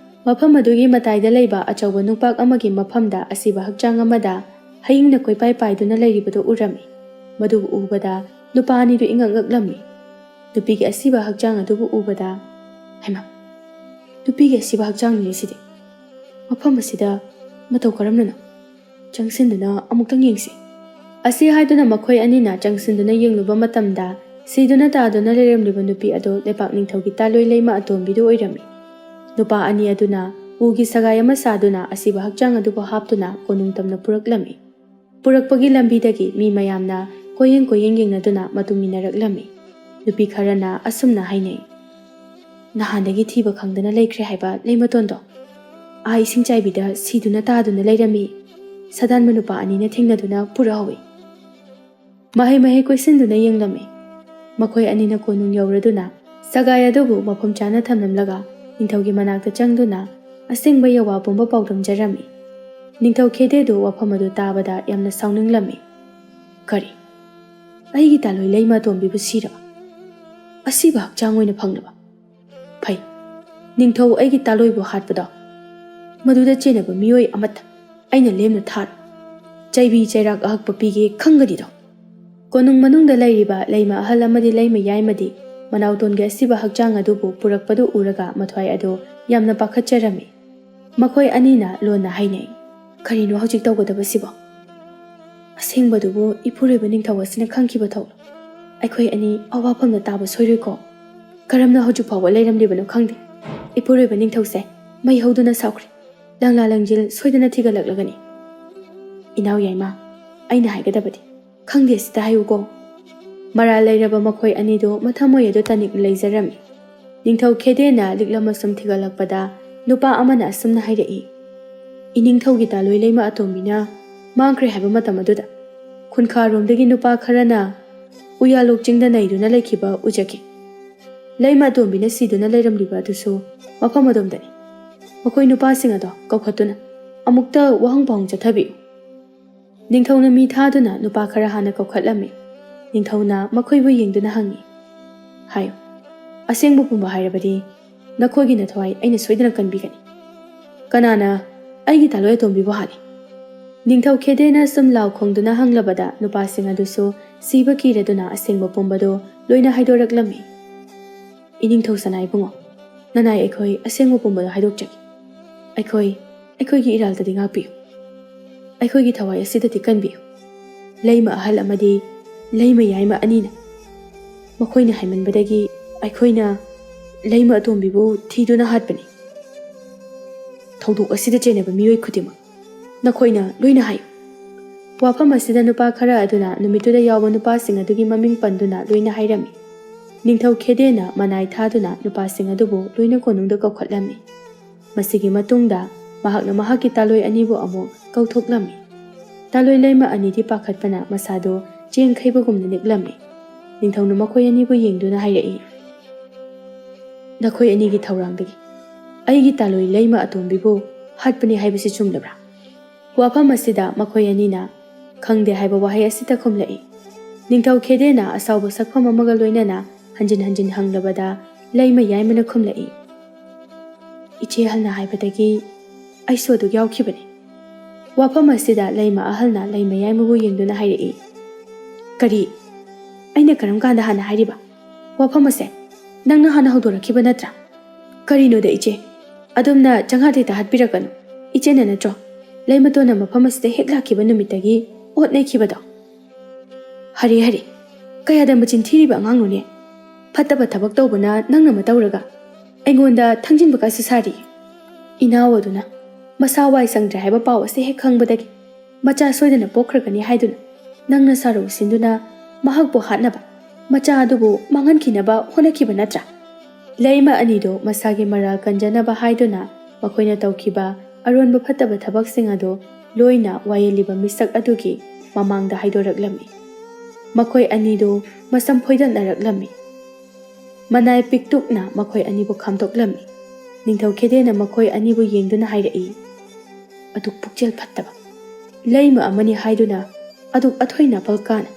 ꯃꯐꯝ ꯑꯗꯨꯒꯤ ꯃꯇꯥꯏꯗ ꯂꯩꯕ ꯑꯆꯧꯕ ꯅꯨꯡꯄꯥꯛ ꯑꯃꯒꯤ ꯃꯐꯝꯗ ꯑꯁꯤꯕ ꯍꯛꯆꯥꯡ ꯑꯃꯗ ꯍꯌꯤꯡꯅ ꯀꯣꯏꯄꯥꯏ ꯄꯥꯏꯗꯨꯅ ꯂꯩꯔꯤꯕꯗꯨ ꯎꯔꯝꯃꯤ꯫ ꯃꯗꯨꯕꯨ ꯎꯕꯗ ꯅꯨꯄꯥ ꯑꯅꯤꯗꯨ ꯏꯉꯛ ꯉꯛꯂꯝꯃꯤ꯫ ꯅꯨꯄꯤꯒꯤ ꯑꯁꯤꯕ ꯍꯛꯆꯥꯡ ꯑꯗꯨꯕꯨ ꯎꯕꯗ, "ꯍꯩꯃꯥ, ꯅꯨꯄꯤꯒꯤ ꯑꯁꯤꯕ ꯍꯛꯆꯥꯡꯅꯤꯅꯦ ꯁꯤꯗꯤ꯫ ꯃꯐꯝ ꯑꯁꯤꯗ ꯃꯇꯧ ꯀꯔꯝꯅꯅꯣ? ꯆꯪꯁꯤꯟꯗꯨꯅ ꯑꯃꯨꯛꯇꯪ ꯌꯦꯡꯁꯤ꯫" ꯑꯁꯤ ꯍꯥꯏꯗꯨꯅ ꯃꯈꯣꯏ ꯑꯅꯤꯅ ꯆꯪꯁꯤꯟꯗꯨꯅ ꯌꯦꯡꯂꯨꯕ ꯃꯇꯝꯗ, ꯁꯤꯗꯨꯅ ꯇꯥꯗꯨꯅ ꯂꯩꯔꯝꯂꯤꯕ ꯅꯨꯄꯤ ꯑꯗꯨ ꯂꯩꯄꯥꯛ ꯅꯤꯡꯊꯧꯒꯤ ꯇꯥꯂꯣꯏ ꯂꯩꯃ ꯑꯇꯣꯝꯕꯤꯗꯨ ꯑꯣꯏꯔꯝꯃꯤ꯫ ꯅꯨꯄꯥ ꯑꯅꯤ ꯑꯗꯨꯅ ꯎꯒꯤ ꯁꯒꯥꯏ ꯑꯃ ꯁꯥꯗꯨꯅ ꯑꯁꯤꯕ ꯍꯛꯆꯥꯡ ꯑꯗꯨꯕꯨ ꯍꯥꯞꯇꯨꯅ ꯀꯣꯅꯨꯡ ꯇꯝꯅ ꯄꯨꯔꯛꯂꯝꯃꯤ꯫ ꯄꯨꯔꯛꯄꯒꯤ ꯂꯝꯕꯤꯗꯒꯤ ꯃꯤ ꯃꯌꯥꯝꯅ ꯀꯣꯏꯌꯦꯡ ꯀꯣꯏꯌꯦꯡ ꯌꯦꯡꯅꯗꯨꯅ ꯃꯇꯨꯡ ꯏꯟꯅꯔꯛꯂꯝꯃꯤ꯫ ꯅꯨꯄꯤ ꯈꯔꯅ ꯑꯁꯨꯝꯅ ꯍꯥꯏꯅꯩ, "ꯅꯍꯥꯟꯗꯒꯤ ꯊꯤꯕ ꯈꯪꯗꯅ ꯂꯩꯈ꯭ꯔꯦ ꯍꯥꯏꯕ ꯂꯩꯃꯇꯣꯟꯗꯣ, ꯑꯥ ꯏꯁꯤꯡ ꯆꯥꯏꯕꯤꯗ ꯁꯤꯗꯨꯅ ꯇꯥꯗꯨꯅ ꯂꯩꯔꯝꯃꯤ꯫ ꯁꯥꯗꯥꯟꯕ ꯅꯨꯄꯥ ꯑꯅꯤꯅ ꯊꯦꯡꯅꯗꯨꯅ ꯄꯨꯔꯛꯍꯧꯏ꯫" ꯃꯍꯩ ꯃꯍꯩ ꯀꯣꯏꯁꯤꯟꯗꯨꯅ ꯌꯦꯡꯂꯝꯃꯤ꯫ ꯃꯈꯣꯏ ꯑꯅꯤꯅ ꯀꯣꯅꯨꯡ ꯌꯧꯔꯗꯨꯅ ꯁꯒꯥꯏ ꯑꯗꯨꯕꯨ ꯃꯐꯝ ꯆꯥꯅ ꯊꯝꯂꯝꯂꯒ ꯅꯤꯡꯊꯧꯒꯤ ꯃꯅꯥꯛꯇ ꯆꯪꯗꯨꯅ ꯑꯁꯦꯡꯕ ꯌꯋꯥ ꯄꯨꯝꯕ ꯄꯥꯎꯗꯝꯖꯔꯝꯃꯤ꯫ ꯅꯤꯡꯊꯧ ꯈꯦꯗꯦꯗꯨ ꯋꯥꯐꯝ ꯑꯗꯨ ꯇꯥꯕꯗ ꯌꯥꯝꯅ ꯁꯥꯎꯅꯤꯡꯂꯝꯃꯤ꯫ "ꯀꯔꯤ? ꯑꯩꯒꯤ ꯇꯥꯂꯣꯏ ꯂꯩꯃ ꯑꯇꯣꯝꯕꯤꯕꯨ ꯁꯤꯔꯕ? ꯑꯁꯤꯕ ꯍꯛꯆꯥꯡ ꯑꯣꯏꯅ ꯐꯪꯂꯕ? ꯐꯩ, ꯅꯤꯡꯊꯧ ꯑꯩꯒꯤ ꯇꯥꯂꯣꯏꯕꯨ ꯍꯥꯠꯄꯗꯣ, ꯃꯗꯨꯗ ꯆꯦꯟꯅꯕ ꯃꯤꯑꯣꯏ ꯑꯃꯠꯇ ꯑꯩꯅ ꯂꯦꯝꯅ ꯊꯥꯔꯣꯏ꯫ ꯆꯩꯕꯤ ꯆꯩꯔꯥꯛ ꯑꯍꯛꯄ ꯄꯤꯒꯦ ꯈꯪꯒꯅꯤꯗꯣ꯫" ꯀꯣꯅꯨꯡ ꯃꯅꯨꯡꯗ ꯂꯩꯔꯤꯕ ꯂꯩꯃ ꯑꯍꯜ ꯑꯃꯗꯤ ꯂꯩꯃ ꯌꯥꯏꯃꯗꯤ ꯃꯅꯥꯎꯇꯣꯟꯒꯤ ꯑꯁꯤꯕ ꯍꯛꯆꯥꯡ ꯑꯗꯨꯕꯨ ꯄꯨꯔꯛꯄꯗꯨ ꯎꯔꯒ ꯃꯊ꯭ꯋꯥꯏ ꯑꯗꯨ ꯌꯥꯝꯅ ꯄꯥꯈꯠꯆꯔꯝꯃꯤ꯫ ꯃꯈꯣꯏ ꯑꯅꯤꯅ ꯂꯣꯟꯅ ꯍꯥꯏꯅꯩ, "ꯀꯔꯤꯅꯣ ꯍꯧꯖꯤꯛ ꯇꯧꯒꯗꯕꯁꯤꯕꯣ? ꯑꯁꯦꯡꯕꯗꯨꯕꯨ ꯏꯄꯨꯔꯣꯏꯕ ꯅꯤꯡꯊꯧ ꯑꯁꯤꯅ ꯈꯪꯈꯤꯕ ꯊꯣꯛꯂꯣ꯫ ꯑꯩꯈꯣꯏ ꯑꯅꯤ ꯑꯋꯥꯐꯝꯗ ꯇꯥꯕ ꯁꯣꯏꯔꯣꯏꯀꯣ꯫ ꯀꯔꯝꯅ ꯍꯧꯖꯤꯛ ꯐꯥꯎꯕ ꯂꯩꯔꯝꯂꯤꯕꯅꯣ ꯈꯪꯗꯦ꯫ ꯏꯄꯨꯔꯣꯏꯕ ꯅꯤꯡꯊꯧꯁꯦ ꯃꯩ ꯍꯧꯗꯨꯅ ꯁꯥꯎꯈ꯭ꯔꯦ꯫ ꯂꯪꯂꯥ ꯂꯪꯖꯤꯜ ꯁꯣꯏꯗꯅ ꯊꯤꯒꯠꯂꯛꯂꯒꯅꯤ꯫ ꯏꯅꯥꯎ ꯌꯥꯏꯃ, ꯑꯩꯅ ꯍꯥꯏꯒꯗꯕꯗꯤ ꯈꯪꯗꯦ ꯁꯤꯗ ꯍꯥꯏꯌꯨꯀꯣ꯫" ꯃꯔꯥꯜ ꯂꯩꯔꯕ ꯃꯈꯣꯏ ꯑꯅꯤꯗꯨ ꯃꯊꯃꯣꯏ ꯑꯗꯨ ꯇꯅꯤꯛ ꯂꯩꯖꯔꯝꯃꯤ꯫ ꯅꯤꯡꯊꯧ ꯈꯦꯗꯦꯅ ꯂꯤꯛꯂꯝ ꯑꯁꯨꯝ ꯊꯤꯒꯠꯂꯛꯄꯗ ꯅꯨꯄꯥ ꯑꯃꯅ ꯑꯁꯨꯝꯅ ꯍꯥꯏꯔꯛꯏ, "ꯏꯅꯤꯡꯊꯧꯒꯤ ꯇꯥꯂꯣꯏ ꯂꯩꯃ ꯑꯇꯣꯝꯕꯤꯅ ꯃꯥꯡꯈ꯭ꯔꯦ ꯍꯥꯏꯕ ꯃꯇꯝ ꯑꯗꯨꯗ ꯈꯨꯟꯈꯥꯔꯣꯝꯗꯒꯤ ꯅꯨꯄꯥ ꯈꯔꯅ ꯎꯌꯥꯂꯣꯛ ꯆꯤꯡꯗ ꯅꯩꯗꯨꯅ ꯂꯩꯈꯤꯕ ꯎꯖꯈꯤ꯫ ꯂꯩꯃ ꯑꯇꯣꯝꯕꯤꯅ ꯁꯤꯗꯨꯅ ꯂꯩꯔꯝꯂꯤꯕ ꯑꯗꯨꯁꯨ ꯃꯐꯝ ꯑꯗꯣꯝꯗꯅꯤ꯫ ꯃꯈꯣꯏ ꯅꯨꯄꯥꯁꯤꯡ ꯑꯗꯣ ꯀꯧꯈꯠꯇꯨꯅ ꯑꯃꯨꯛꯇ ꯋꯥꯍꯪ ꯄꯥꯎꯍꯪ ꯆꯠꯊꯕꯤꯌꯨ꯫" ꯅꯤꯡꯊꯧꯅ ꯃꯤ ꯊꯥꯗꯨꯅ ꯅꯨꯄꯥ ꯈꯔ ꯍꯥꯟꯅ ꯀꯧꯈꯠꯂꯝꯃꯤ꯫ ꯅꯤꯡꯊꯧꯅ ꯃꯈꯣꯏꯕꯨ ꯌꯦꯡꯗꯨꯅ ꯍꯪꯉꯤ, "ꯍꯥꯏꯌꯨ, ꯑꯁꯦꯡꯕ ꯄꯨꯝꯕ ꯍꯥꯏꯔꯕꯗꯤ ꯅꯈꯣꯏꯒꯤ ꯅꯊ꯭ꯋꯥꯏ ꯑꯩꯅ ꯁꯣꯏꯗꯅ ꯀꯟꯕꯤꯒꯅꯤ꯫ ꯀꯅꯥꯅ ꯑꯩꯒꯤ ꯇꯥꯂꯣꯏ ꯑꯇꯣꯝꯕꯤꯕꯨ ꯍꯥꯠꯂꯤ?" ꯅꯤꯡꯊꯧ ꯈꯦꯗꯦꯅ ꯁꯨꯝ ꯂꯥꯎ ꯈꯣꯡꯗꯨꯅ ꯍꯪꯂꯕꯗ ꯅꯨꯄꯥꯁꯤꯡ ꯑꯗꯨꯁꯨ ꯁꯤꯕ ꯀꯤꯔꯗꯨꯅ ꯑꯁꯦꯡꯕ ꯄꯨꯝꯕꯗꯨ ꯂꯣꯏꯅ ꯍꯥꯏꯗꯣꯔꯛꯂꯝꯃꯤ꯫ "ꯏꯅꯤꯡꯊꯧ ꯁꯅꯥ ꯏꯕꯨꯡꯉꯣ, ꯅꯅꯥꯏ ꯑꯩꯈꯣꯏ ꯑꯁꯦꯡꯕ ꯄꯨꯝꯕꯗꯣ ꯍꯥꯏꯗꯣꯛꯆꯒꯦ꯫ ꯑꯩꯈꯣꯏ, ꯑꯩꯈꯣꯏꯒꯤ ꯏꯔꯥꯜꯗꯗꯤ ꯉꯥꯛꯄꯤꯌꯨ꯫ ꯑꯩꯈꯣꯏꯒꯤ ꯊꯋꯥꯏ ꯑꯁꯤꯗꯗꯤ ꯀꯟꯕꯤꯌꯨ꯫ ꯂꯩꯃ ꯑꯍꯜ ꯑꯃꯗꯤ ꯂꯩꯃ ꯌꯥꯏꯃ ꯑꯅꯤꯅ ꯃꯈꯣꯏꯅ ꯍꯥꯏꯃꯟꯕꯗꯒꯤ ꯑꯩꯈꯣꯏꯅ ꯂꯩꯃ ꯑꯇꯣꯝꯕꯤꯕꯨ ꯊꯤꯗꯨꯅ ꯍꯥꯠꯄꯅꯤ꯫ ꯊꯧꯗꯣꯛ ꯑꯁꯤꯗ ꯆꯦꯟꯅꯕ ꯃꯤꯑꯣꯏ ꯈꯨꯗꯤꯡꯃꯛ ꯅꯈꯣꯏꯅ ꯂꯣꯏꯅ ꯍꯥꯏꯌꯨ꯫" ꯋꯥꯐꯝ ꯑꯁꯤꯗ ꯅꯨꯄꯥ ꯈꯔ ꯑꯗꯨꯅ ꯅꯨꯃꯤꯠꯇꯨꯗ ꯌꯥꯎꯕ ꯅꯨꯄꯥꯁꯤꯡ ꯑꯗꯨꯒꯤ ꯃꯃꯤꯡ ꯄꯟꯗꯨꯅ ꯂꯣꯏꯅ ꯍꯥꯏꯔꯝꯃꯤ꯫ ꯅꯤꯡꯊꯧ ꯈꯦꯗꯦꯅ ꯃꯅꯥꯏ ꯊꯥꯗꯨꯅ ꯅꯨꯄꯥꯁꯤꯡ ꯑꯗꯨꯕꯨ ꯂꯣꯏꯅ ꯀꯣꯅꯨꯡꯗ ꯀꯧꯈꯠꯂꯝꯃꯤ꯫ ꯃꯁꯤꯒꯤ ꯃꯇꯨꯡꯗ ꯃꯍꯥꯛꯅ ꯃꯍꯥꯛꯀꯤ ꯇꯥꯂꯣꯏ ꯑꯅꯤꯕꯨ ꯑꯃꯨꯛ ꯀꯧꯊꯣꯛꯂꯝꯃꯤ꯫ ꯇꯥꯂꯣꯏ ꯂꯩꯃ ꯑꯅꯤꯗꯤ ꯄꯥꯈꯠꯄꯅ ꯃꯁꯥꯗꯨ ꯆꯦꯡ ꯈꯩꯕꯒꯨꯝꯅ ꯅꯤꯛꯂꯝꯃꯤ꯫ ꯅꯤꯡꯊꯧꯅ ꯃꯈꯣꯏ ꯑꯅꯤꯕꯨ ꯌꯦꯡꯗꯨꯅ ꯍꯥꯏꯔꯛꯏ, "ꯅꯈꯣꯏ ꯑꯅꯤꯒꯤ ꯊꯧꯔꯥꯡꯗꯒꯤ ꯑꯩꯒꯤ ꯇꯥꯂꯣꯏ ꯂꯩꯃ ꯑꯇꯣꯝꯕꯤꯕꯨ ꯍꯥꯠꯄꯅꯤ ꯍꯥꯏꯕꯁꯤ ꯆꯨꯝꯂꯕ꯭ꯔꯥ?" ꯋꯥꯐꯝ ꯑꯁꯤꯗ ꯃꯈꯣꯏ ꯑꯅꯤꯅ "ꯈꯪꯗꯦ" ꯍꯥꯏꯕ ꯋꯥꯍꯩ ꯑꯁꯤꯇ ꯈꯨꯝꯂꯛꯏ꯫ ꯅꯤꯡꯊꯧ ꯈꯦꯗꯦꯅ ꯑꯁꯥꯎꯕ ꯁꯛꯐꯝ ꯑꯃꯒ ꯂꯣꯏꯅꯅ ꯍꯟꯖꯤꯟ ꯍꯟꯖꯤꯟ ꯍꯪꯂꯕꯗ ꯂꯩꯃ ꯌꯥꯏꯃꯅ ꯈꯨꯝꯂꯛꯏ, "ꯏꯆꯦ ꯑꯍꯜꯅ ꯍꯥꯏꯕꯗꯒꯤ ꯑꯩꯁꯨ ꯑꯗꯨ ꯌꯥꯎꯈꯤꯕꯅꯤ"꯫ ꯋꯥꯐꯝ ꯑꯁꯤꯗ ꯂꯩꯃ ꯑꯍꯜꯅ ꯂꯩꯃ ꯌꯥꯏꯃꯕꯨ ꯌꯦꯡꯗꯨꯅ ꯍꯥꯏꯔꯛꯏ, "ꯀꯔꯤ? ꯑꯩꯅ ꯀꯔꯝ ꯀꯥꯟꯗ ꯍꯥꯟꯅ ꯍꯥꯏꯔꯤꯕ? ꯋꯥꯐꯝ ꯑꯁꯦ ꯅꯪꯅ ꯍꯥꯟꯅ ꯍꯧꯗꯣꯔꯛꯈꯤꯕ ꯅꯠꯇ꯭ꯔꯥ?" "ꯀꯔꯤꯅꯣꯗ ꯏꯆꯦ, ꯑꯗꯨꯝꯅ ꯆꯪꯍꯥ ꯇꯦꯇ ꯍꯥꯠꯄꯤꯔꯛꯀꯅꯨ꯫ ꯏꯆꯦꯅ ꯅꯠꯇ꯭ꯔꯣ ꯂꯩꯃꯇꯣꯟꯅ ꯃꯐꯝ ꯑꯁꯤꯗ ꯍꯦꯛ ꯂꯥꯛꯈꯤꯕ ꯅꯨꯃꯤꯠꯇꯒꯤ ꯑꯣꯠ ꯅꯩꯈꯤꯕꯗꯣ?" "ꯍꯔꯦ ꯍꯔꯦ, ꯀꯌꯥꯗ ꯃꯆꯤꯟ ꯊꯤꯔꯤꯕ ꯑꯉꯥꯡꯅꯣꯅꯦ? ꯐꯠꯇꯕ ꯊꯕꯛ ꯇꯧꯕꯅ ꯅꯪꯅ ꯑꯃ ꯇꯧꯔꯒ ꯑꯩꯉꯣꯟꯗ ꯊꯪꯖꯤꯟꯕꯒꯁꯨ ꯁꯥꯔꯤ꯫ ꯏꯅꯥꯎ ꯑꯗꯨꯅ ꯃꯁꯥ ꯋꯥꯏ ꯁꯪꯗ꯭ꯔꯦ ꯍꯥꯏꯕ ꯄꯥꯎ ꯑꯁꯤ ꯍꯦꯛ ꯈꯪꯕꯗꯒꯤ ꯃꯆꯥ ꯁꯣꯏꯗꯅ ꯄꯣꯛꯈ꯭ꯔꯒꯅꯤ ꯍꯥꯏꯗꯨꯅ ꯅꯪꯅ ꯁꯥꯔꯧ ꯁꯤꯟꯗꯨꯅ ꯃꯍꯥꯛꯄꯨ ꯍꯥꯠꯅꯕ, ꯃꯆꯥ ꯑꯗꯨꯕꯨ ꯃꯥꯡꯍꯟꯈꯤꯅꯕ ꯍꯣꯠꯅꯈꯤꯕ ꯅꯠꯇ꯭ꯔꯥ?" ꯂꯩꯃ ꯑꯅꯤꯗꯨ ꯃꯁꯥꯒꯤ ꯃꯔꯥꯜ ꯀꯟꯖꯅꯕ ꯍꯥꯏꯗꯨꯅ ꯃꯈꯣꯏꯅ ꯇꯧꯈꯤꯕ ꯑꯔꯣꯟꯕ ꯐꯠꯇꯕ ꯊꯕꯛꯁꯤꯡ ꯑꯗꯨ ꯂꯣꯏꯅ ꯋꯥꯌꯦꯜꯂꯤꯕ ꯃꯤꯁꯛ ꯑꯗꯨꯒꯤ ꯃꯃꯥꯡꯗ ꯍꯥꯏꯗꯣꯔꯛꯂꯝꯃꯤ꯫ ꯃꯈꯣꯏ ꯑꯅꯤꯗꯨ ꯃꯁꯝ ꯐꯣꯏꯗꯠꯅꯔꯛꯂꯝꯃꯤ꯫ ꯃꯅꯥꯏ ꯄꯤꯛꯇꯨꯛꯅ ꯃꯈꯣꯏ ꯑꯅꯤꯕꯨ ꯈꯥꯝꯗꯣꯛꯂꯝꯃꯤ꯫ ꯅꯤꯡꯊꯧ ꯈꯦꯗꯦꯅ ꯃꯈꯣꯏ ꯑꯅꯤꯕꯨ ꯌꯦꯡꯗꯨꯅ ꯍꯥꯏꯔꯛꯏ, "ꯑꯗꯨꯛ ꯄꯨꯛꯆꯦꯜ ꯐꯠꯇꯕ ꯂꯩꯃ ꯑꯃꯅꯤ ꯍꯥꯏꯗꯨꯅ ꯑꯗꯨꯛ ꯑꯊꯣꯏ ꯅꯥꯄꯜ ꯀꯥꯅ꯫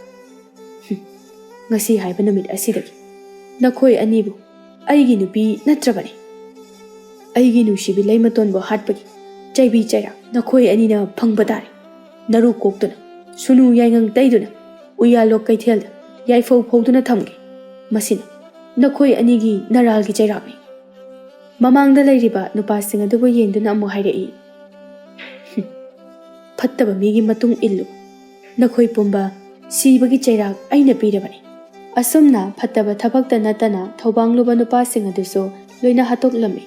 ꯍꯨꯝ, ꯉꯁꯤ ꯍꯥꯏꯕ ꯅꯨꯃꯤꯠ ꯑꯁꯤꯗꯒꯤ ꯅꯈꯣꯏ ꯑꯅꯤꯕꯨ ꯑꯩꯒꯤ ꯅꯨꯄꯤ ꯅꯠꯇ꯭ꯔꯕꯅꯤ꯫ ꯑꯩꯒꯤ ꯅꯨꯡꯁꯤꯕꯤ ꯂꯩꯃꯇꯣꯟꯕꯨ ꯍꯥꯠꯄꯒꯤ ꯆꯩꯕꯤ ꯆꯩꯔꯥꯛ ꯅꯈꯣꯏ ꯑꯅꯤꯅ ꯐꯪꯕ ꯇꯥꯔꯦ꯫ ꯅꯔꯨ ꯀꯣꯛꯇꯨꯅ, ꯁꯨꯅꯨ ꯌꯥꯏꯉꯪ ꯇꯩꯗꯨꯅ, ꯎꯌꯥꯂꯣꯛ ꯀꯩꯊꯦꯜꯗ ꯌꯥꯏꯐꯧ ꯐꯧꯗꯨꯅ ꯊꯝꯒꯦ꯫ ꯃꯁꯤꯅ ꯅꯈꯣꯏ ꯑꯅꯤꯒꯤ ꯅꯔꯥꯜꯒꯤ ꯆꯩꯔꯥꯛꯅꯤ"꯫ ꯃꯃꯥꯡꯗ ꯂꯩꯔꯤꯕ ꯅꯨꯄꯥꯁꯤꯡ ꯑꯗꯨꯕꯨ ꯌꯦꯡꯗꯨꯅ ꯑꯃꯨꯛ ꯍꯥꯏꯔꯛꯏ, "ꯍꯨꯝ, ꯐꯠꯇꯕ ꯃꯤꯒꯤ ꯃꯇꯨꯡ ꯏꯜꯂꯨ꯫ ꯅꯈꯣꯏ ꯄꯨꯝꯕ ꯁꯤꯕꯒꯤ ꯆꯩꯔꯥꯛ ꯑꯩꯅ ꯄꯤꯔꯕꯅꯤ"꯫ ꯑꯁꯨꯝꯅ ꯐꯠꯇꯕ ꯊꯕꯛꯇ ꯅꯠꯇꯅ ꯊꯧꯕꯥꯡꯂꯨꯕ ꯅꯨꯄꯥꯁꯤꯡ ꯑꯗꯨꯁꯨ ꯂꯣꯏꯅ ꯍꯥꯠꯇꯣꯛꯂꯝꯃꯤ꯫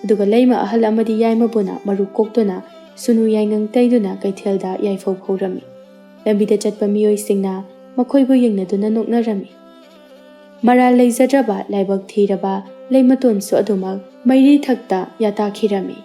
ꯑꯗꯨꯒ ꯂꯩꯃ ꯑꯍꯜ ꯑꯃꯗꯤ ꯌꯥꯏꯃꯕꯨꯅ ꯃꯔꯨ ꯀꯣꯛꯇꯨꯅ, ꯁꯨꯅꯨ ꯌꯥꯏꯉꯪ ꯇꯩꯗꯨꯅ ꯀꯩꯊꯦꯜꯗ ꯌꯥꯏꯐꯧ ꯐꯧꯔꯝꯃꯤ꯫ ꯂꯝꯕꯤꯗ ꯆꯠꯄ ꯃꯤꯑꯣꯏꯁꯤꯡꯅ ꯃꯈꯣꯏꯕꯨ ꯌꯦꯡꯅꯗꯨꯅ ꯅꯣꯛꯅꯔꯝꯃꯤ꯫ ꯃꯔꯥꯜ ꯂꯩꯖꯗ꯭ꯔꯕ ꯂꯥꯏꯕꯛ ꯊꯤꯔꯕ ꯂꯩꯃꯇꯣꯟꯁꯨ ꯑꯗꯨꯃꯛ ꯃꯩꯔꯤ ꯊꯛꯇ ꯌꯥꯇꯥꯈꯤꯔꯝꯃꯤ꯫